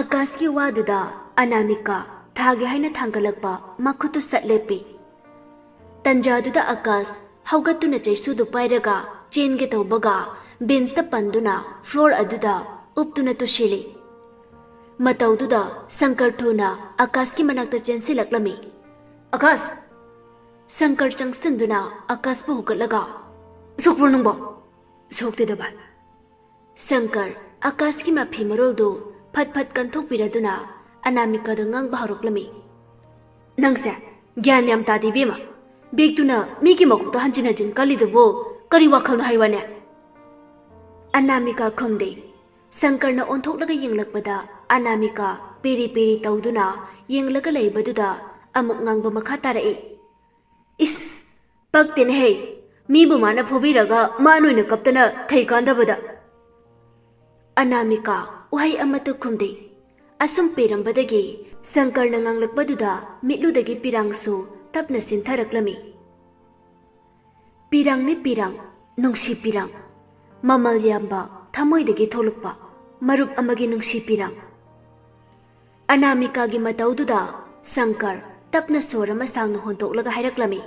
ꯑꯀꯥꯁꯀꯤ ꯋꯥꯗꯨꯗ ꯑꯅꯥꯃꯤꯀꯥ ꯊꯥꯒꯦ ꯍꯥꯏꯅ ꯊꯥꯡꯒꯠꯂꯛꯄ ꯃꯈꯨꯠꯇꯨ ꯁꯠ ꯂꯦꯞꯄꯤ꯫ ꯇꯟꯖꯥꯗꯨꯗ ꯑꯀꯥꯁ ꯍꯧꯒꯠꯇꯨꯅ ꯆꯩꯁꯨꯗꯨ ꯄꯥꯏꯔꯒ ꯆꯦꯟꯒꯦ ꯇꯧꯕꯒ ꯕꯦꯟꯁꯇ ꯄꯟꯗꯨꯅ ꯐ꯭ꯂꯣꯔ ꯑꯗꯨꯗ ꯎꯞꯇꯨꯅ ꯇꯨꯁꯤꯜꯂꯤ꯫ ꯃꯇꯧꯗꯨꯗ ꯁꯪꯀꯔ ꯊꯨꯅ ꯑꯀꯥꯁꯀꯤ ꯃꯅꯥꯛꯇ ꯆꯦꯟꯁꯤꯜꯂꯛꯂꯝꯃꯤ꯫ "ꯑꯀꯥꯁ!" ꯁꯪꯀꯔ ꯆꯪꯁꯤꯟꯗꯨꯅ ꯑꯀꯥꯁꯄꯨ ꯍꯧꯒꯠꯂꯒ, "ꯁꯣꯛꯄ꯭ꯔꯣ ꯅꯪꯕꯣ?" "ꯁꯣꯛꯇꯦꯗ ꯚꯥꯏ꯫" ꯁꯪꯀꯔ ꯑꯀꯥꯁꯀꯤ ꯃꯐꯤ ꯃꯔꯣꯜꯗꯨ ꯐꯠ ꯐꯠ ꯀꯟꯊꯣꯛꯄꯤꯔꯗꯨꯅ ꯑꯅꯥꯃꯤꯀꯥꯗ ꯉꯥꯡꯕ ꯍꯧꯔꯛꯂꯝꯃꯤ꯫ "ꯅꯪꯁꯦ ꯒ꯭ꯌꯥꯟ ꯌꯥꯝ ꯇꯥꯗꯦ, ꯏꯕꯦꯝꯃ꯫ ꯕꯦꯒꯇꯨꯅ ꯃꯤꯒꯤ ꯃꯀꯣꯛꯇ ꯍꯟꯖꯤꯟ ꯍꯟꯖꯤꯟ ꯀꯜꯂꯤꯗꯨꯕꯨ ꯀꯔꯤ ꯋꯥꯈꯜꯅꯣ ꯍꯥꯏ ꯋꯥꯅꯦ?" ꯑꯅꯥꯃꯤꯀꯥ ꯈꯨꯝꯗꯦ꯫ ꯁꯪꯀꯔꯅ ꯑꯣꯟꯊꯣꯛꯂꯒ ꯌꯦꯡꯂꯛꯄꯗ ꯑꯅꯥꯃꯤꯀꯥ ꯄꯦꯔꯤ ꯄꯦꯔꯤ ꯇꯧꯗꯨꯅ ꯌꯦꯡꯂꯒ ꯂꯩꯕꯗꯨꯗ ꯑꯃꯨꯛ ꯉꯥꯡꯕ ꯃꯈꯥ ꯇꯥꯔꯛꯏ꯫ "ꯏꯁ, ꯄꯛꯇꯦꯅꯦꯍꯦ꯫ ꯃꯤꯕꯨ ꯃꯥꯅ ꯐꯨꯕꯤꯔꯒ ꯃꯥꯅ ꯑꯣꯏꯅ ꯀꯞꯇꯅ ꯊꯩ ꯀꯥꯟꯗꯕꯗ꯫" ꯑꯅꯥꯃꯤꯀꯥ ꯋꯥꯍꯩ ꯑꯃꯠꯇ ꯈꯨꯝꯗꯦ꯫ ꯑꯁꯨꯝ ꯄꯦꯔꯝꯕꯗꯒꯤ ꯁꯪꯀꯔꯅ ꯉꯥꯡꯂꯛꯄꯗꯨꯗ ꯃꯤꯠꯂꯨꯗꯒꯤ ꯄꯤꯔꯥꯡꯁꯨ ꯇꯞꯅ ꯆꯤꯟꯊꯔꯛꯂꯝꯃꯤ꯫ ꯄꯤꯔꯥꯡꯅꯤ ꯄꯤꯔꯥꯡ, ꯅꯨꯡꯁꯤ ꯄꯤꯔꯥꯡ꯫ ꯃꯃꯜ ꯌꯥꯝꯕ ꯊꯃꯣꯏꯗꯒꯤ ꯊꯣꯛꯂꯛꯄ ꯃꯔꯨꯞ ꯑꯃꯒꯤ ꯅꯨꯡꯁꯤ ꯄꯤꯔꯥꯡ꯫ ꯑꯅꯥꯃꯤꯀꯥꯒꯤ ꯃꯇꯧꯗꯨꯗ ꯁꯪꯀꯔ ꯇꯞꯅ ꯁꯣꯔ ꯑꯃ ꯁꯥꯡꯅ ꯍꯣꯟꯗꯣꯛꯂꯒ ꯍꯥꯏꯔꯛꯂꯝꯃꯤ꯫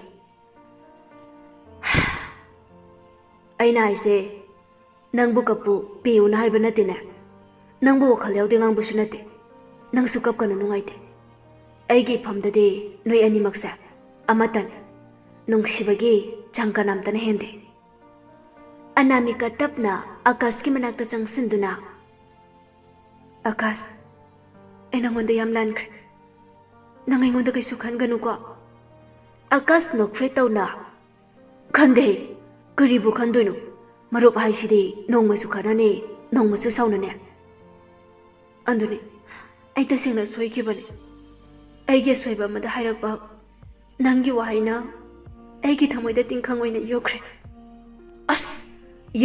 "ꯑꯩꯅ ꯍꯥꯏꯁꯦ, ꯅꯪꯕꯨ ꯀꯞꯄꯨ ꯄꯤꯌꯨꯅ ꯍꯥꯏꯕ ꯅꯠꯇꯦꯅꯦ꯫ ꯅꯪꯕꯨ ꯋꯥꯈꯜ ꯌꯥꯎꯗꯦ ꯉꯥꯡꯕꯁꯨ ꯅꯠꯇꯦ꯫ ꯅꯪꯁꯨ ꯀꯞꯀꯅꯨ, ꯅꯨꯡꯉꯥꯏꯇꯦ꯫ ꯑꯩꯒꯤ ꯏꯐꯝꯗꯗꯤ ꯅꯣꯏ ꯑꯅꯤꯃꯛꯁꯦ ꯑꯃꯠꯇꯅꯤ꯫ ꯅꯨꯡꯁꯤꯕꯒꯤ ꯆꯥꯡ ꯀꯅꯥꯝꯇꯅ ꯍꯦꯟꯗꯦ꯫" ꯑꯅꯥꯃꯤꯀꯥ ꯇꯞꯅ ꯑꯀꯥꯁꯀꯤ ꯃꯅꯥꯛꯇ ꯆꯪꯁꯤꯟꯗꯨꯅ, "ꯑꯀꯥꯁ, ꯑꯩ ꯅꯉꯣꯟꯗ ꯌꯥꯝ ꯂꯥꯟꯈ꯭ꯔꯦ꯫ ꯅꯪ ꯑꯩꯉꯣꯟꯗ ꯀꯩꯁꯨ ꯈꯟꯒꯅꯨꯀꯣ?" ꯑꯀꯥꯁ ꯅꯣꯛꯐꯦꯠ ꯇꯧꯅ, "ꯈꯟꯗꯦ꯫ ꯀꯔꯤꯕꯨ ꯈꯟꯗꯣꯏꯅꯣ? ꯃꯔꯨꯞ ꯍꯥꯏꯁꯤꯗꯤ ꯅꯣꯡꯃꯁꯨ ꯈꯠꯅꯅꯤ, ꯅꯣꯡꯃꯁꯨ ꯁꯥꯎꯅꯅꯤ꯫ ꯑꯗꯨꯅꯤ, ꯑꯩ ꯇꯁꯦꯡꯅ ꯁꯣꯏꯈꯤꯕꯅꯤ꯫ ꯑꯩꯒꯤ ꯑꯁꯣꯏꯕ ꯑꯃꯗ ꯍꯥꯏꯔꯛꯄ ꯅꯪꯒꯤ ꯋꯥꯍꯩꯅ ꯑꯩꯒꯤ ꯊꯃꯣꯏꯗ ꯇꯤꯡꯈꯪ ꯑꯣꯏꯅ ꯌꯣꯛꯈ꯭ꯔꯦ꯫" "ꯑꯁ,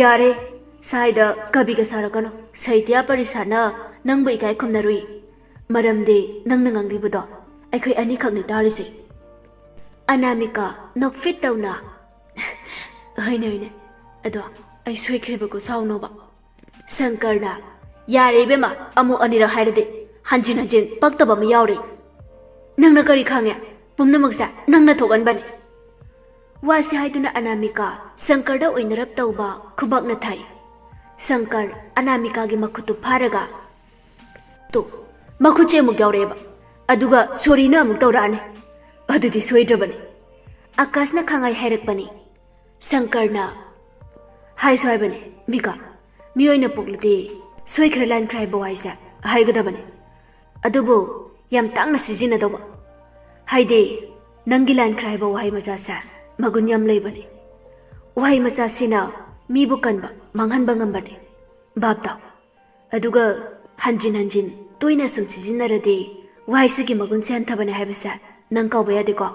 ꯌꯥꯔꯦ꯫ ꯁ꯭ꯋꯥꯏꯗ ꯀꯕꯤꯒ ꯁꯥꯔꯛꯀꯅꯨ꯫ ꯁꯥꯍꯤꯇ꯭ꯌ ꯄꯔꯤꯁꯥꯠꯅ ꯅꯪꯕꯨ ꯏꯀꯥꯏ ꯈꯨꯝꯅꯔꯨꯏ꯫ ꯃꯔꯝꯗꯤ ꯅꯪꯅ ꯉꯥꯡꯂꯤꯕꯗꯣ ꯑꯩꯈꯣꯏ ꯑꯅꯤꯈꯛꯅꯤ ꯇꯥꯔꯤꯁꯦ꯫" ꯑꯅꯥꯃꯤꯀꯥ ꯅꯣꯛꯐꯦꯠ ꯇꯧꯅ, "ꯍꯣꯏꯅꯦ, ꯍꯣꯏꯅꯦ꯫ ꯑꯗꯣ ꯑꯩ ꯁꯣꯏꯈ꯭ꯔꯦꯕꯀꯣ, ꯁꯥꯎꯅꯣꯕ꯫" ꯁꯪꯀꯔꯅ, "ꯌꯥꯔꯦ ꯏꯕꯦꯝꯃ, ꯑꯃꯨꯛ ꯑꯅꯤꯔꯛ ꯍꯥꯏꯔꯗꯤ ꯍꯟꯖꯤꯟ ꯍꯟꯖꯤꯟ ꯄꯛꯇꯕ ꯑꯃ ꯌꯥꯎꯔꯤ꯫ ꯅꯪꯅ ꯀꯔꯤ ꯈꯪꯉꯦ? ꯄꯨꯝꯅꯃꯛꯁꯦ ꯅꯪꯅ ꯊꯣꯛꯍꯟꯕꯅꯤ꯫" ꯋꯥꯁꯤ ꯍꯥꯏꯗꯨꯅ ꯑꯅꯥꯃꯤꯀꯥ ꯁꯪꯀꯔꯗ ꯑꯣꯏꯅꯔꯞ ꯇꯧꯕ ꯈꯨꯕꯥꯛꯅ ꯊꯥꯏ꯫ ꯁꯪꯀꯔ ꯑꯅꯥꯃꯤꯀꯥꯒꯤ ꯃꯈꯨꯠꯇꯨ ꯐꯥꯔꯒ, "ꯇꯣ, ꯃꯈꯨꯠꯁꯦ ꯑꯃꯨꯛ ꯌꯥꯎꯔꯛꯑꯦꯕ꯫ ꯑꯗꯨꯒ ꯁꯣꯔꯤꯅ ꯑꯃꯨꯛ ꯇꯧꯔꯛꯑꯅꯤ꯫ ꯑꯗꯨꯗꯤ ꯁꯣꯏꯗ꯭ꯔꯕꯅꯤ꯫" ꯑꯀꯥꯁꯅ ꯈꯪꯍꯥꯏ ꯍꯥꯏꯔꯛꯄꯅꯤ꯫ ꯁꯪꯀꯔꯅ, "ꯍꯥꯏꯁꯨ ꯍꯥꯏꯕꯅꯤ, ꯃꯤꯀꯥ, ꯃꯤꯑꯣꯏꯅ ꯄꯣꯛꯂꯗꯤ ꯁꯣꯏꯈ꯭ꯔꯦ ꯂꯥꯟꯈ꯭ꯔꯦ ꯍꯥꯏꯕ ꯋꯥꯍꯩꯁꯦ ꯍꯥꯏꯒꯗꯕꯅꯤ꯫ ꯑꯗꯨꯕꯨ ꯌꯥꯝ ꯇꯥꯡꯅ ꯁꯤꯖꯤꯟꯅꯗꯧꯕ꯫ ꯍꯥꯏꯗꯤ, ꯅꯪꯒꯤ ꯂꯥꯟꯈ꯭ꯔꯦ ꯍꯥꯏꯕ ꯋꯥꯍꯩ ꯃꯆꯥꯁꯦ ꯃꯒꯨꯟ ꯌꯥꯝ ꯂꯩꯕꯅꯤ꯫ ꯋꯥꯍꯩ ꯃꯆꯥꯁꯤꯅ ꯃꯤꯕꯨ ꯀꯟꯕ, ꯃꯥꯡꯍꯟꯕ ꯉꯝꯕꯅꯤ꯫ ꯚꯥꯞ ꯇꯥꯎ꯫ ꯑꯗꯨꯒ ꯍꯟꯖꯤꯟ ꯍꯟꯖꯤꯟ ꯇꯣꯏꯅ ꯁꯨꯝ ꯁꯤꯖꯤꯟꯅꯔꯗꯤ ꯋꯥꯍꯩꯁꯤꯒꯤ ꯃꯒꯨꯟꯁꯦ ꯍꯟꯊꯕꯅꯦ ꯍꯥꯏꯕꯁꯦ ꯅꯪ ꯀꯥꯎꯕ ꯌꯥꯗꯦꯀꯣ꯫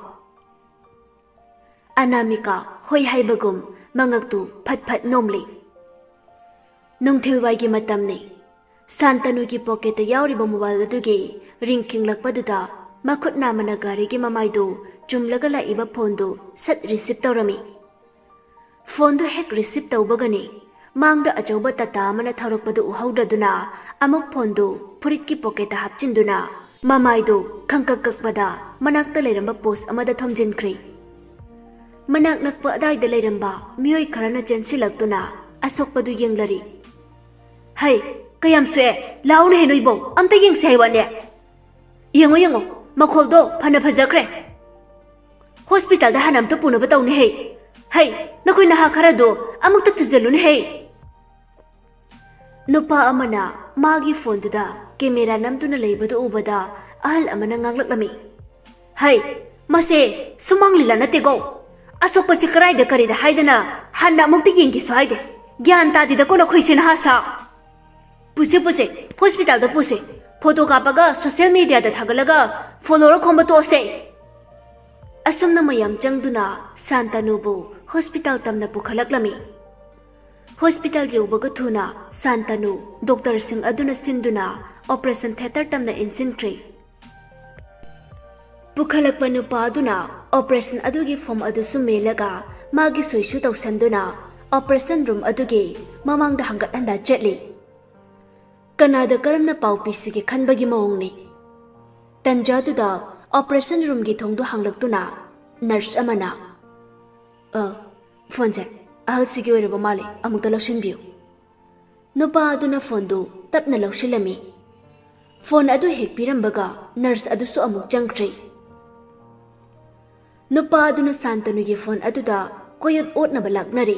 ꯑꯅꯥꯃꯤꯀꯥ ꯍꯣꯏ ꯍꯥꯏꯕꯒꯨꯝ ꯃꯉꯛꯇꯨ ꯐꯠ ꯐꯠ ꯅꯣꯝꯂꯤ꯫ ꯅꯨꯡꯊꯤꯜꯋꯥꯏꯒꯤ ꯃꯇꯝꯅꯤ꯫ ꯁꯥꯟꯇꯅꯨꯒꯤ ꯄꯣꯀꯦꯠꯇ ꯌꯥꯎꯔꯤꯕ ꯃꯣꯕꯥꯏꯜ ꯑꯗꯨꯒꯤ ꯔꯤꯡ ꯈꯤꯡꯂꯛꯄꯗꯨꯗ ꯃꯈꯨꯠ ꯅꯥꯝꯃꯅ ꯒꯥꯔꯤꯒꯤ ꯃꯃꯥꯏꯗꯨ ꯆꯨꯝꯂꯒ ꯂꯥꯛꯏꯕ ꯐꯣꯟꯗꯨ ꯁꯠ ꯔꯤꯁꯤꯞ ꯇꯧꯔꯝꯃꯤ꯫ ꯐꯣꯟꯗꯨ ꯍꯦꯛ ꯔꯤꯁꯤꯞ ꯇꯧꯕꯒꯅꯤ, ꯃꯥꯡꯗ ꯑꯆꯧꯕ ꯇꯥꯇꯥ ꯑꯃꯅ ꯊꯧꯔꯛꯄꯗꯨ ꯎꯍꯧꯗ꯭ꯔꯗꯨꯅ ꯑꯃꯨꯛ ꯐꯣꯟꯗꯨ ꯐꯨꯔꯤꯠꯀꯤ ꯄꯣꯀꯦꯠꯇ ꯍꯥꯞꯆꯤꯟꯗꯨꯅ ꯃꯃꯥꯏꯗꯨ ꯈꯪꯀꯛ ꯀꯛꯄꯗ ꯃꯅꯥꯛꯇ ꯂꯩꯔꯝꯕ ꯄꯣꯁ ꯑꯃꯗ ꯊꯣꯝꯖꯤꯟꯈ꯭ꯔꯦ꯫ ꯃꯅꯥꯛ ꯅꯛꯄ ꯑꯗꯥꯏꯗ ꯂꯩꯔꯝꯕ ꯃꯤꯑꯣꯏ ꯈꯔꯅ ꯆꯦꯟꯁꯤꯜꯂꯛꯇꯨꯅ ꯑꯁꯣꯛꯄꯗꯨ ꯌꯦꯡꯂꯔꯤ꯫ "ꯍꯩ, ꯀꯌꯥꯝ ꯁꯣꯛꯑꯦ! ꯂꯥꯛꯎꯅꯦꯍꯦ ꯅꯣꯏꯕꯧ, ꯑꯝꯇ ꯌꯦꯡꯁꯤ ꯍꯥꯏ ꯋꯥꯅꯦ꯫ ꯌꯦꯡꯉꯣ, ꯌꯦꯡꯉꯣ, ꯃꯈꯣꯜꯗꯣ ꯐꯅ ꯐꯖꯈ꯭ꯔꯦ꯫ ꯍꯣꯁꯄꯤꯇꯥꯜꯗ ꯍꯥꯟꯅ ꯑꯝꯇ ꯄꯨꯅꯕ ꯇꯧꯅꯦꯍꯦ꯫ ꯍꯩ, ꯅꯈꯣꯏ ꯅꯍꯥ ꯈꯔꯗꯣ ꯑꯃꯨꯛꯇ ꯊꯨꯖꯜꯂꯨꯅꯦꯍꯦ!" ꯅꯨꯄꯥ ꯑꯃꯅ ꯃꯥꯒꯤ ꯐꯣꯟꯗꯨꯗ ꯀꯦꯃꯦꯔꯥ ꯅꯝꯗꯨꯅ ꯂꯩꯕꯗꯨ ꯎꯕꯗ ꯑꯍꯜ ꯑꯃꯅ ꯉꯥꯡꯂꯛꯂꯝꯃꯤ꯫ "ꯍꯩ, ꯃꯁꯦ ꯁꯨꯃꯥꯡ ꯂꯤꯂꯥ ꯅꯠꯇꯦꯀꯣ꯫ ꯑꯁꯣꯛꯄꯁꯤ ꯀꯔꯥꯏꯗ ꯀꯔꯤꯗ ꯍꯥꯏꯗꯅ ꯍꯥꯟꯅ ꯑꯃꯨꯛꯇ ꯌꯦꯡꯒꯦꯁꯨ ꯍꯥꯏꯗꯦ꯫ ꯒ꯭ꯌꯥꯟ ꯇꯥꯗꯦꯗꯀꯣ ꯅꯈꯣꯏꯁꯦ ꯅꯍꯥ ꯁꯥ꯫ ꯄꯨꯁꯦ, ꯄꯨꯁꯦ, ꯍꯣꯁꯄꯤꯇꯥꯜꯗ ꯄꯨꯁꯦ꯫ ꯐꯣꯇꯣ ꯀꯥꯞꯄꯒ ꯁꯣꯁꯤꯌꯦꯜ ꯃꯤꯗꯤꯌꯥꯗ ꯊꯥꯒꯠꯂꯒ ꯐꯣꯂꯣꯋꯔ ꯈꯣꯝꯕ ꯇꯣꯛꯑꯁꯦ꯫" ꯑꯁꯨꯝꯅ ꯃꯌꯥꯝ ꯆꯪꯗꯨꯅ ꯁꯥꯟꯇꯅꯨꯕꯨ ꯍꯣꯁꯄꯤꯇꯥꯜ ꯇꯝꯅ ꯄꯨꯈꯠꯂꯛꯂꯝꯃꯤ꯫ ꯍꯣꯁꯄꯤꯇꯥꯜ ꯌꯧꯕꯒ ꯊꯨꯅ ꯁꯥꯟꯇꯅꯨ ꯗꯣꯛꯇꯔꯁꯤꯡ ꯑꯗꯨꯅ ꯁꯤꯟꯗꯨꯅ ꯑꯣꯄꯔꯦꯁꯟ ꯊꯤꯌꯦꯇꯔ ꯇꯝꯅ ꯏꯟꯁꯤꯟꯈ꯭ꯔꯦ꯫ ꯄꯨꯈꯠꯂꯛꯄ ꯅꯨꯄꯥ ꯑꯗꯨꯅ ꯑꯣꯄꯔꯦꯁꯟ ꯑꯗꯨꯒꯤ ꯐꯣꯝ ꯑꯗꯨꯁꯨ ꯃꯦꯜꯂꯒ ꯃꯥꯒꯤ ꯁꯣꯏꯁꯨ ꯇꯧꯁꯟꯗꯨꯅ ꯑꯣꯄꯔꯦꯁꯟ ꯔꯨꯝ ꯑꯗꯨꯒꯤ ꯃꯃꯥꯡꯗ ꯍꯪꯒꯠ ꯍꯟꯗ ꯆꯠꯂꯤ꯫ ꯀꯅꯥꯗ ꯀꯔꯝꯅ ꯄꯥꯎ ꯄꯤꯁꯤꯒꯦ ꯈꯟꯕꯒꯤ ꯃꯑꯣꯡꯅꯤ꯫ ꯇꯟꯖꯥꯗꯨꯗ ꯑꯣꯄꯔꯦꯁꯟ ꯔꯨꯝꯒꯤ ꯊꯣꯡꯗꯨ ꯍꯥꯡꯂꯛꯇꯨꯅ ꯅꯔꯁ ꯑꯃꯅ, "ꯑ, ꯐꯣꯟꯁꯦ ꯑꯍꯜꯁꯤꯒꯤ ꯑꯣꯏꯔꯕ ꯃꯥꯜꯂꯦ, ꯑꯃꯨꯛꯇ ꯂꯧꯁꯤꯟꯕꯤꯌꯨ꯫" ꯅꯨꯄꯥ ꯑꯗꯨꯅ ꯐꯣꯟꯗꯨ ꯇꯞꯅ ꯂꯧꯁꯤꯜꯂꯝꯃꯤ꯫ ꯐꯣꯟ ꯑꯗꯨ ꯍꯦꯛ ꯄꯤꯔꯝꯕꯒ ꯅꯔꯁ ꯑꯗꯨꯁꯨ ꯑꯃꯨꯛ ꯆꯪꯈ꯭ꯔꯦ꯫ ꯅꯨꯄꯥ ꯑꯗꯨꯅ ꯁꯥꯟꯇꯅꯨꯒꯤ ꯐꯣꯟ ꯑꯗꯨꯗ ꯀꯣꯌꯣꯠ ꯑꯣꯠꯅꯕ ꯂꯥꯛꯅꯔꯦ꯫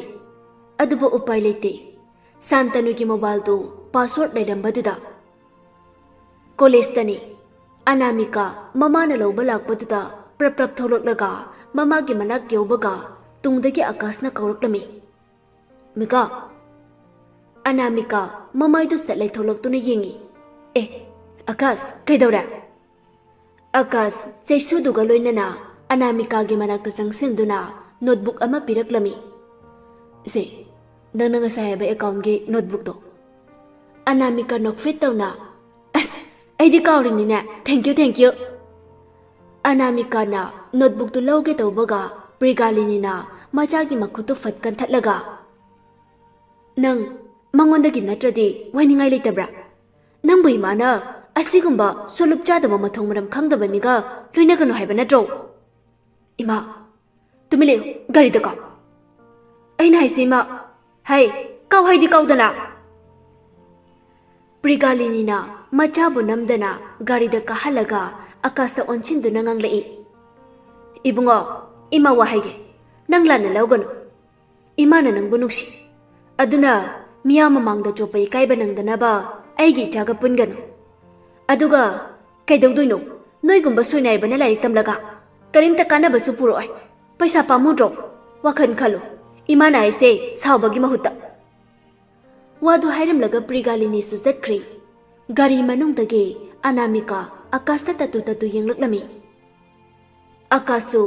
ꯑꯗꯨꯕꯨ ꯎꯄꯥꯏ ꯂꯩꯇꯦ꯫ ꯁꯥꯟꯇꯅꯨꯒꯤ ꯃꯣꯕꯥꯏꯜꯗꯨ ꯄꯥꯁꯋꯥꯔꯗ ꯂꯩꯔꯝꯕꯗꯨꯗ꯫ ꯀꯣꯂꯦꯖꯇꯅꯤ꯫ ꯑꯅꯥꯃꯤꯀꯥ ꯃꯃꯥꯅ ꯂꯧꯕ ꯂꯥꯛꯄꯗꯨꯗ ꯄ꯭ꯔꯞ ꯄ꯭ꯔꯞ ꯊꯣꯛꯂꯛꯂꯒ ꯃꯃꯥꯒꯤ ꯃꯅꯥꯛ ꯌꯧꯕꯒ ꯇꯨꯡꯗꯒꯤ ꯑꯀꯥꯁꯅ ꯀꯧꯔꯛꯂꯝꯃꯤ, "ꯃꯤꯀꯥ!" ꯑꯅꯥꯃꯤꯀꯥ ꯃꯃꯥꯏꯗꯨ ꯁꯠ ꯂꯩꯊꯣꯛꯂꯛꯇꯨꯅ ꯌꯦꯡꯉꯤ꯫ "ꯑꯦ, ꯑꯀꯥꯁ, ꯀꯩꯗꯧꯔꯦ?" ꯑꯀꯥꯁ ꯆꯩꯁꯨꯗꯨꯒ ꯂꯣꯏꯅꯅ ꯑꯅꯥꯃꯤꯀꯥꯒꯤ ꯃꯅꯥꯛꯇ ꯆꯪꯁꯤꯟꯗꯨꯅ ꯅꯣꯠꯕꯨꯛ ꯑꯃ ꯄꯤꯔꯛꯂꯝꯃꯤ꯫ "ꯁꯦ, ꯅꯪꯅ ꯉꯁꯥꯏ ꯍꯥꯏꯕ ꯑꯦꯀꯥꯎꯟꯒꯤ ꯅꯣꯠꯕꯨꯛꯇꯣ꯫" ꯑꯅꯥꯃꯤꯀꯥ ꯅꯣꯛꯐꯦꯠ ꯇꯧꯅ, "ꯑꯁ, ꯑꯩꯗꯤ ꯀꯥꯎꯔꯤꯅꯤꯅꯦ꯫ Thank you, thank you꯫" ꯑꯅꯥꯃꯤꯀꯥꯅ ꯅꯣꯠꯕꯨꯛꯇꯨ ꯂꯧꯒꯦ ꯇꯧꯕꯒ ꯄ꯭ꯔꯤꯒꯥꯂꯤꯅꯤꯅ ꯃꯆꯥꯒꯤ ꯃꯈꯨꯠꯇꯨ ꯐꯠ ꯀꯟꯊꯠꯂꯒ, "ꯅꯪ ꯃꯉꯣꯟꯗꯒꯤ ꯅꯠꯇ꯭ꯔꯗꯤ ꯋꯥꯏꯅꯤꯡꯉꯥꯏ ꯂꯩꯇꯕ꯭ꯔꯥ? ꯅꯪꯕꯨ ꯏꯃꯥꯅ ꯑꯁꯤꯒꯨꯝꯕ ꯁꯣꯂꯨꯞ ꯆꯥꯗꯕ ꯃꯊꯣꯡ ꯃꯔꯝ ꯈꯪꯗꯕ ꯃꯤꯒ ꯂꯣꯏꯅꯒꯅꯨ ꯍꯥꯏꯕ ꯅꯠꯇ꯭ꯔꯣ?" "ꯏꯃꯥ, ꯇꯨꯃꯤꯟ ꯂꯩꯌꯨ, ꯒꯥꯔꯤꯗ ꯀꯥꯎ꯫" "ꯑꯩꯅ ꯍꯥꯏꯁꯤ ꯏꯃꯥ꯫" "ꯍꯩ, ꯀꯥꯎ ꯍꯥꯏꯗꯤ ꯀꯥꯎꯗꯅ!" ꯄ꯭ꯔꯤꯒꯥꯂꯤꯅꯤꯅ ꯃꯆꯥꯕꯨ ꯅꯝꯗꯅ ꯒꯥꯔꯤꯗ ꯀꯥꯍꯜꯂꯒ ꯑꯀꯥꯁꯇ ꯑꯣꯟꯁꯤꯟꯗꯨꯅ ꯉꯥꯡꯂꯛꯏ, "ꯏꯕꯨꯡꯉꯣ, ꯏꯃꯥ ꯋꯥ ꯍꯥꯏꯒꯦ, ꯅꯪ ꯂꯥꯟꯅ ꯂꯧꯒꯅꯨ꯫ ꯏꯃꯥꯅ ꯅꯪꯕꯨ ꯅꯨꯡꯁꯤ꯫ ꯑꯗꯨꯅ ꯃꯤꯌꯥꯝ ꯃꯃꯥꯡꯗ ꯆꯣꯞꯄ ꯏꯀꯥꯏꯕ ꯅꯪꯗꯅꯕ ꯑꯩꯒꯤ ꯏꯆꯥꯒ ꯄꯨꯟꯒꯅꯨ꯫ ꯑꯗꯨꯒ ꯀꯩꯗꯧꯗꯣꯏꯅꯣ? ꯅꯣꯏꯒꯨꯝꯕ ꯁꯣꯏꯅꯥꯏꯕꯅ ꯂꯥꯏꯔꯤꯛ ꯇꯝꯂꯒ ꯀꯔꯤꯝꯇ ꯀꯥꯟꯅꯕꯁꯨ ꯄꯨꯔꯛꯑꯣꯏ꯫ ꯄꯩꯁꯥ ꯄꯥꯝꯃꯨꯗ꯭ꯔꯣ? ꯋꯥꯈꯜ ꯈꯜꯂꯨ, ꯏꯃꯥꯅ ꯍꯥꯏꯁꯦ ꯁꯥꯎꯕꯒꯤ ꯃꯍꯨꯠꯇ꯫" ꯋꯥꯗꯨ ꯍꯥꯏꯔꯝꯂꯒ ꯄ꯭ꯔꯤꯒꯥꯂꯤꯅꯤꯁꯨ ꯆꯠꯈ꯭ꯔꯦ꯫ ꯒꯥꯔꯤ ꯃꯅꯨꯡꯗꯒꯤ ꯑꯅꯥꯃꯤꯀꯥ ꯑꯀꯥꯁꯇ ꯇꯠꯇꯨ ꯇꯠꯇꯨ ꯌꯦꯡꯂꯛꯂꯝꯃꯤ꯫ ꯑꯀꯥꯁꯁꯨ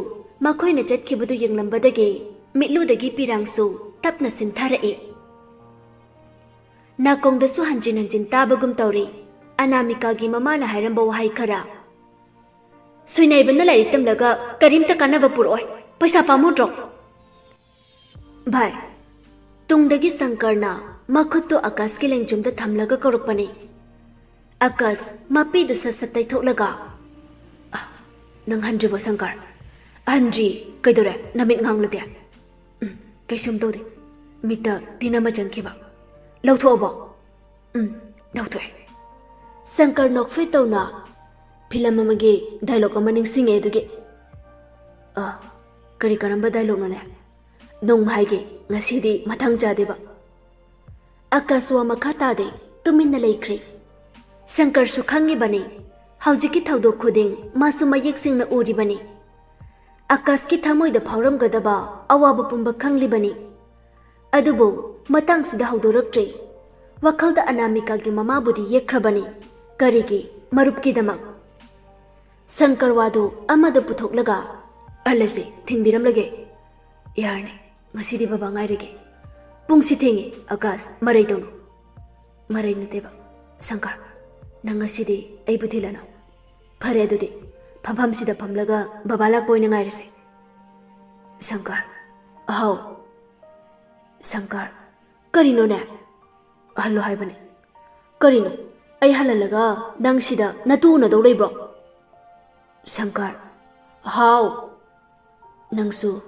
ꯃꯈꯣꯏꯅ ꯆꯠꯈꯤꯕꯗꯨ ꯌꯦꯡꯂꯝꯕꯗꯒꯤ ꯃꯤꯠꯂꯨꯗꯒꯤ ꯄꯤꯔꯥꯡꯁꯨ ꯇꯞꯅ ꯁꯤꯟꯊꯔꯛꯏ꯫ ꯅꯥꯀꯣꯡꯗꯁꯨ ꯍꯟꯖꯤꯟ ꯍꯟꯖꯤꯟ ꯇꯥꯕꯒꯨꯝ ꯇꯧꯔꯤ ꯑꯅꯥꯃꯤꯀꯥꯒꯤ ꯃꯃꯥꯅ ꯍꯥꯏꯔꯝꯕ ꯋꯥꯍꯩ ꯈꯔ꯫ "ꯁꯣꯏꯅꯥꯏꯕꯅ ꯂꯥꯏꯔꯤꯛ ꯇꯝꯂꯒ ꯀꯔꯤꯝꯇ ꯀꯥꯟꯅꯕ ꯄꯨꯔꯛꯑꯣꯏ꯫ ꯄꯩꯁꯥ ꯄꯥꯝꯃꯨꯗ꯭ꯔꯣ?" "ꯚꯥꯏ꯫" ꯇꯨꯡꯗꯒꯤ ꯁꯪꯀꯔꯅ ꯃꯈꯨꯠꯇꯨ ꯑꯀꯥꯁꯀꯤ ꯂꯦꯡꯖꯨꯝꯗ ꯊꯝꯂꯒ ꯀꯧꯔꯛꯄꯅꯤ꯫ ꯑꯀꯥꯁ ꯃꯄꯤꯗꯨ ꯁꯠ ꯁꯠ ꯇꯩꯊꯣꯛꯂꯒ, "ꯑ, ꯅꯪ ꯍꯟꯗ꯭ꯔꯤꯕꯣ ꯁꯪꯀꯔ? ꯍꯟꯗ꯭ꯔꯤ꯫ ꯀꯩꯗꯧꯔꯦ? ꯅꯃꯤꯠ ꯉꯥꯡꯂꯗꯤ?" "ꯎꯝ, ꯀꯩꯁꯨꯝ ꯇꯧꯗꯦ꯫ ꯃꯤꯠꯇ ꯇꯤꯟ ꯑꯃ ꯆꯪꯈꯤꯕ꯫" "ꯂꯧꯊꯣꯛꯑꯕꯣ?" "ꯎꯝ, ꯂꯧꯊꯣꯛꯑꯦ꯫" ꯁꯪꯀꯔ ꯅꯣꯛꯐꯦꯠ ꯇꯧꯅ, "ꯐꯤꯂꯝ ꯑꯃꯒꯤ ꯗꯥꯏꯂꯣꯛ ꯑꯃ ꯅꯤꯡꯁꯤꯡꯉꯦ ꯑꯗꯨꯒꯤ꯫" "ꯑ, ꯀꯔꯤ ꯀꯔꯝꯕ ꯗꯥꯏꯂꯣꯛꯅꯣꯅꯦ? ꯅꯣꯡꯃ ꯍꯥꯏꯒꯦ, ꯉꯁꯤꯗꯤ ꯃꯇꯥꯡ ꯆꯥꯗꯦꯕ꯫" ꯑꯀꯥꯁ ꯋꯥ ꯃꯈꯥ ꯇꯥꯗꯦ꯫ ꯇꯨꯃꯤꯟꯅ ꯂꯩꯈ꯭ꯔꯦ꯫ ꯁꯪꯀꯔꯁꯨ ꯈꯪꯉꯤꯕꯅꯤ, ꯍꯧꯖꯤꯛꯀꯤ ꯊꯧꯗꯣꯛ ꯈꯨꯗꯤꯡ ꯃꯥꯁꯨ ꯃꯌꯦꯛ ꯁꯦꯡꯅ ꯎꯔꯤꯕꯅꯤ꯫ ꯑꯀꯥꯁꯀꯤ ꯊꯃꯣꯏꯗ ꯐꯥꯎꯔꯝꯒꯗꯕ ꯑꯋꯥꯕ ꯄꯨꯝꯕ ꯈꯪꯂꯤꯕꯅꯤ꯫ ꯑꯗꯨꯕꯨ ꯃꯇꯥꯡꯁꯤꯗ ꯍꯧꯗꯣꯔꯛꯇ꯭ꯔꯤ꯫ ꯋꯥꯈꯜꯗ ꯑꯅꯥꯃꯤꯀꯥꯒꯤ ꯃꯃꯥꯕꯨꯗꯤ ꯌꯦꯛꯈ꯭ꯔꯕꯅꯤ꯫ ꯀꯔꯤꯒꯤ? ꯃꯔꯨꯞꯀꯤꯗꯃꯛ꯫ ꯁꯪꯀꯔ ꯋꯥꯗꯨ ꯑꯃꯗ ꯄꯨꯊꯣꯛꯂꯒ, "ꯑꯜꯂꯁꯦ, ꯊꯤꯡꯕꯤꯔꯝꯂꯒꯦ꯫ ꯌꯥꯔꯅꯤ, ꯉꯁꯤꯗꯤ ꯕꯕꯥ ꯉꯥꯏꯔꯒꯦ꯫ ꯄꯨꯡꯁꯤ ꯊꯦꯡꯉꯦ, ꯑꯀꯥꯁ, ꯃꯔꯩ ꯇꯧꯅꯨ꯫" "ꯃꯔꯩ ꯅꯠꯇꯦꯕ, ꯁꯪꯀꯔ, ꯅꯪ ꯉꯁꯤꯗꯤ ꯑꯩꯕꯨ ꯊꯤꯜꯂꯅꯨ꯫ ꯐꯔꯦ ꯑꯗꯨꯗꯤ, ꯐꯝꯐꯝꯁꯤꯗ ꯐꯝꯂꯒ ꯕꯕꯥ ꯂꯥꯛꯄ ꯑꯣꯏꯅ ꯉꯥꯏꯔꯁꯦ꯫" ꯁꯪꯀꯔ, "ꯑꯍꯥꯎ꯫" ꯁꯪꯀꯔ, "ꯀꯔꯤꯅꯣꯅꯦ? ꯍꯜꯂꯣ ꯍꯥꯏꯕꯅꯦ꯫" "ꯀꯔꯤꯅꯣ? ꯑꯩ ꯍꯜꯍꯜꯂꯒ ꯅꯪ ꯁꯤꯗ ꯅꯇꯨ ꯎꯅꯗꯧ ꯂꯩꯕ꯭ꯔꯣ?" ꯁꯪꯀꯔ, "ꯍꯥꯎ꯫" "ꯅꯪꯁꯨ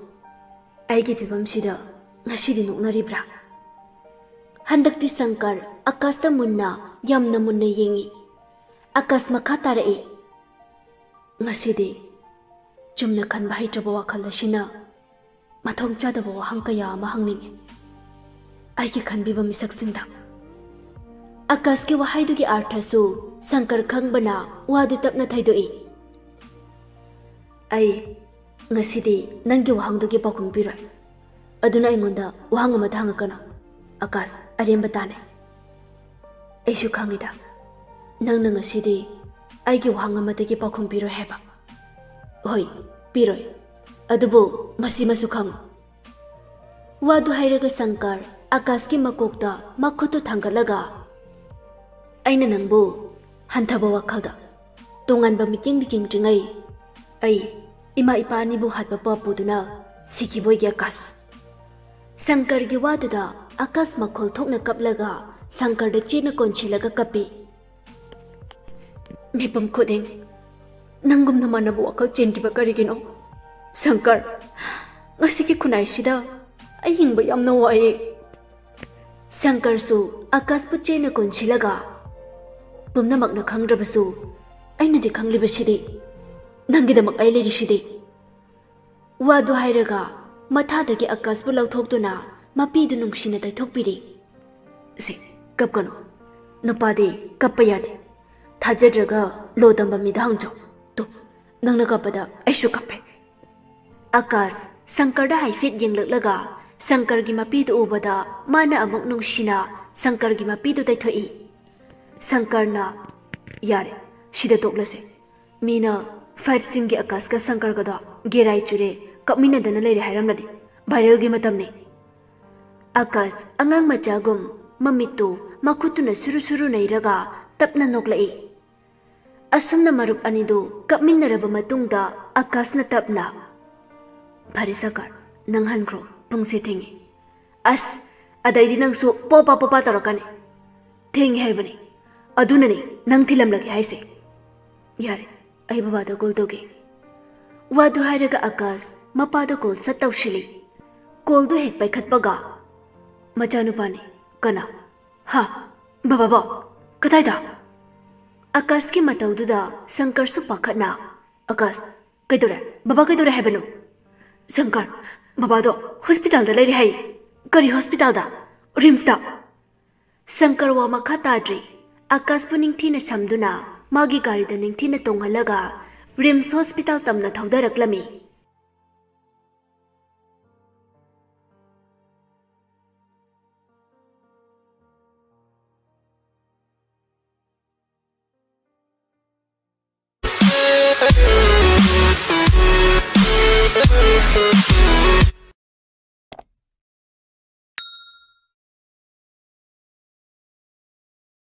ꯑꯩꯒꯤ ꯐꯤꯕꯝꯁꯤꯗ ꯉꯁꯤꯗꯤ ꯅꯣꯛꯅꯔꯤꯕ꯭ꯔꯥ?" ꯍꯟꯗꯛꯇꯤ ꯁꯪꯀꯔ ꯑꯀꯥꯁꯇ ꯃꯨꯟꯅ, ꯌꯥꯝꯅ ꯃꯨꯟꯅ ꯌꯦꯡꯉꯤ꯫ ꯑꯀꯥꯁ ꯃꯈꯥ ꯇꯥꯔꯛꯏ, "ꯉꯁꯤꯗꯤ ꯆꯨꯝꯅ ꯈꯟꯕ ꯍꯩꯇ꯭ꯔꯕ ꯋꯥꯈꯜ ꯑꯁꯤꯅ ꯃꯊꯣꯡ ꯆꯥꯗꯕ ꯋꯥꯍꯪ ꯀꯌꯥ ꯑꯃ ꯍꯪꯅꯤꯡꯉꯤ ꯑꯩꯒꯤ ꯈꯟꯕꯤꯕ ꯃꯤꯁꯛꯁꯤꯡꯗ꯫" ꯑꯀꯥꯁꯀꯤ ꯋꯥꯍꯩꯗꯨꯒꯤ ꯑꯥꯔꯊꯁꯨ ꯁꯪꯀꯔ ꯈꯪꯕꯅ ꯋꯥꯗꯨ ꯇꯞꯅ ꯊꯩꯗꯣꯛꯏ꯫ "ꯑꯩ ꯉꯁꯤꯗꯤ ꯅꯪꯒꯤ ꯋꯥꯍꯪꯗꯨꯒꯤ ꯄꯥꯎꯈꯨꯝ ꯄꯤꯔꯣꯏ꯫ ꯑꯗꯨꯅ ꯑꯩꯉꯣꯟꯗ ꯋꯥꯍꯪ ꯑꯃꯇ ꯍꯪꯉꯛꯀꯅꯨ, ꯑꯀꯥꯁ, ꯑꯔꯦꯝꯕ ꯇꯥꯅꯦ꯫ ꯑꯩꯁꯨ ꯈꯪꯉꯤꯗ, ꯅꯪꯅ ꯉꯁꯤꯗꯤ ꯑꯩꯒꯤ ꯋꯥꯍꯪ ꯑꯃꯠꯇꯒꯤ ꯄꯥꯎꯈꯨꯝ ꯄꯤꯔꯣꯏ ꯍꯥꯏꯕ꯫ ꯍꯣꯏ, ꯄꯤꯔꯣꯏ꯫ ꯑꯗꯨꯕꯨ ꯃꯁꯤꯃꯁꯨ ꯈꯪꯉꯨ꯫" ꯋꯥꯗꯨ ꯍꯥꯏꯔꯒ ꯁꯪꯀꯔ ꯑꯀꯥꯁꯀꯤ ꯃꯀꯣꯛꯇ ꯃꯈꯨꯠꯇꯨ ꯊꯥꯡꯒꯠꯂꯒ, "ꯑꯩꯅ ꯅꯪꯕꯨ ꯍꯟꯊꯕ ꯋꯥꯈꯜꯗ, ꯇꯣꯉꯥꯟꯕ ꯃꯤꯠꯌꯦꯡꯗ ꯌꯦꯡꯗ꯭ꯔꯤꯉꯩ ꯑꯩ ꯏꯃꯥ ꯏꯄꯥ ꯑꯅꯤꯕꯨ ꯍꯥꯠꯄ ꯄꯥꯞ ꯄꯨꯗꯨꯅ ꯁꯤꯈꯤꯕ ꯑꯣꯏꯒꯦ, ꯑꯀꯥꯁ꯫" ꯁꯪꯀꯔꯒꯤ ꯋꯥꯗꯨꯗ ꯑꯀꯥꯁ ꯃꯈꯣꯜ ꯊꯣꯛꯅ ꯀꯞꯂꯒ ꯁꯪꯀꯔꯗ ꯆꯦꯠꯅ ꯀꯣꯟꯁꯤꯜꯂꯒ ꯀꯞꯄꯤ꯫ ꯃꯤꯄꯨꯝ ꯈꯨꯗꯤꯡ ꯅꯪꯒꯨꯝꯅ ꯃꯥꯟꯅꯕ ꯋꯥꯈꯜ ꯆꯦꯟꯗ꯭ꯔꯤꯕ ꯀꯔꯤꯒꯤꯅꯣ? ꯁꯪꯀꯔ, ꯉꯁꯤꯒꯤ ꯈꯨꯟꯅꯥꯏꯁꯤꯗ ꯑꯩ ꯍꯤꯡꯕ ꯌꯥꯝꯅ ꯋꯥꯏꯌꯦ꯫ ꯁꯪꯀꯔꯁꯨ ꯑꯀꯥꯁꯄꯨ ꯆꯦꯟꯅ ꯀꯣꯟꯁꯤꯜꯂꯒ, "ꯄꯨꯝꯅꯃꯛꯅ ꯈꯪꯗ꯭ꯔꯕꯁꯨ ꯑꯩꯅꯗꯤ ꯈꯪꯂꯤꯕꯁꯤꯗꯤ, ꯅꯪꯒꯤꯗꯃꯛ ꯑꯩ ꯂꯩꯔꯤꯁꯤꯗꯤ꯫" ꯋꯥꯗꯨ ꯍꯥꯏꯔꯒ ꯃꯊꯥꯗꯒꯤ ꯑꯀꯥꯁꯄꯨ ꯂꯧꯊꯣꯛꯇꯨꯅ ꯃꯄꯤꯗꯨ ꯅꯨꯡꯁꯤꯅ ꯇꯩꯊꯣꯛꯄꯤꯔꯤ꯫ "ꯁꯤ, ꯀꯞꯀꯅꯨ꯫ ꯅꯨꯄꯥꯗꯤ ꯀꯞꯄ ꯌꯥꯗꯦ꯫ ꯊꯥꯖꯗ꯭ꯔꯒ ꯂꯣ ꯇꯝꯕ ꯃꯤꯗ ꯍꯪꯖꯧ꯫ ꯇꯨ, ꯅꯪꯅ ꯀꯞꯄꯗ ꯑꯩꯁꯨ ꯀꯞꯄꯦ꯫ ꯑꯀꯥꯁ ꯁꯪꯀꯔꯗ ꯍꯥꯏꯐꯦꯠ ꯌꯦꯡꯂꯛꯂꯒ ꯁꯪꯀꯔꯒꯤ ꯃꯄꯤꯗꯨ ꯎꯕꯗ ꯃꯥꯅ ꯑꯃꯨꯛ ꯅꯨꯡꯁꯤꯅ ꯁꯪꯀꯔꯒꯤ ꯃꯄꯤꯗꯨ ꯇꯩꯊꯣꯛꯏ꯫ ꯁꯪꯀꯔꯅ, "ꯌꯥꯔꯦ, ꯁꯤꯗ ꯇꯣꯛꯂꯁꯦ꯫ ꯃꯤꯅ ꯐꯥꯏꯚ ꯁꯤꯝꯒꯤ ꯑꯀꯥꯁꯀ ꯁꯪꯀꯔꯒꯗꯣ ꯒꯦꯔꯥꯏ ꯆꯨꯔꯦ, ꯀꯞꯃꯤꯟꯅꯗꯅ ꯂꯩꯔꯦ ꯍꯥꯏꯔꯝꯂꯗꯤ꯫ ꯚꯥꯏꯔꯦꯜꯒꯤ ꯃꯇꯝꯅꯤ꯫" ꯑꯀꯥꯁ ꯑꯉꯥꯡ ꯃꯆꯥꯒꯨꯝ ꯃꯃꯤꯠꯇꯨ ꯃꯈꯨꯠꯇꯨꯅ ꯁꯨꯔꯨ ꯁꯨꯔꯨ ꯅꯩꯔꯒ ꯇꯞꯅ ꯅꯣꯛꯂꯛꯏ꯫ ꯑꯁꯨꯝꯅ ꯃꯔꯨꯞ ꯑꯅꯤꯗꯨ ꯀꯞꯃꯤꯟꯅꯔꯕ ꯃꯇꯨꯡꯗ ꯑꯀꯥꯁꯅ ꯇꯞꯅ, "ꯐꯔꯦ ꯁꯪꯀꯔ, ꯅꯪ ꯍꯟꯈ꯭ꯔꯣ, ꯄꯨꯡꯁꯦ ꯊꯦꯡꯉꯦ꯫" "ꯑꯁ, ꯑꯗꯩꯗꯤ ꯅꯪꯁꯨ ꯄꯣꯄꯥ ꯄꯣꯄꯥ ꯇꯧꯔꯛꯀꯅꯤ꯫ ꯊꯦꯡꯉꯦ ꯍꯥꯏꯕꯅꯤ, ꯑꯗꯨꯅꯅꯤ ꯅꯪ ꯊꯤꯜꯂꯝꯂꯒꯦ ꯍꯥꯏꯁꯦ꯫" "ꯌꯥꯔꯦ, ꯑꯩ ꯕꯕꯥꯗ ꯀꯣꯜ ꯇꯧꯒꯦ꯫" ꯋꯥꯗꯨ ꯍꯥꯏꯔꯒ ꯑꯀꯥꯁ ꯃꯄꯥꯗ ꯀꯣꯜ ꯁꯠ ꯇꯧꯁꯤꯜꯂꯤ꯫ ꯀꯣꯜꯗꯨ ꯍꯦꯛ ꯄꯥꯏꯈꯠꯄꯒ, "ꯃꯆꯥꯅꯨꯄꯥꯅꯤ꯫" "ꯀꯅꯥ?" "ꯍꯥ? ꯕꯕꯥꯕꯣ? ꯀꯗꯥꯏꯗ?" ꯑꯀꯥꯁꯀꯤ ꯃꯇꯧꯗꯨꯗ ꯁꯪꯀꯔꯁꯨ ꯄꯥꯈꯠꯅ, "ꯑꯀꯥꯁ, ꯀꯩꯗꯧꯔꯦ? ꯕꯕꯥ ꯀꯩꯗꯧꯔꯦ ꯍꯥꯏꯕꯅꯣ?" "ꯁꯪꯀꯔ, ꯕꯕꯥꯗꯣ ꯍꯣꯁꯄꯤꯇꯥꯜꯗ ꯂꯩꯔꯦ ꯍꯥꯏ꯫" "ꯀꯔꯤ ꯍꯣꯁꯄꯤꯇꯥꯜꯗ?" "ꯔꯤꯝꯁꯇ꯫" ꯁꯪꯀꯔ ꯋꯥ ꯃꯈꯥ ꯇꯥꯗ꯭ꯔꯤ꯫ ꯑꯀꯥꯁꯄꯨ ꯅꯤꯡꯊꯤꯅ ꯁꯝꯗꯨꯅ ꯃꯥꯒꯤ ꯒꯥꯔꯤꯗ ꯅꯤꯡꯊꯤꯅ ꯇꯣꯡꯍꯜꯂꯒ ꯔꯤꯝꯁ ꯍꯣꯁꯄꯤꯇꯥꯜ ꯇꯝꯅ ꯊꯧꯗꯔꯛꯂꯝꯃꯤ꯫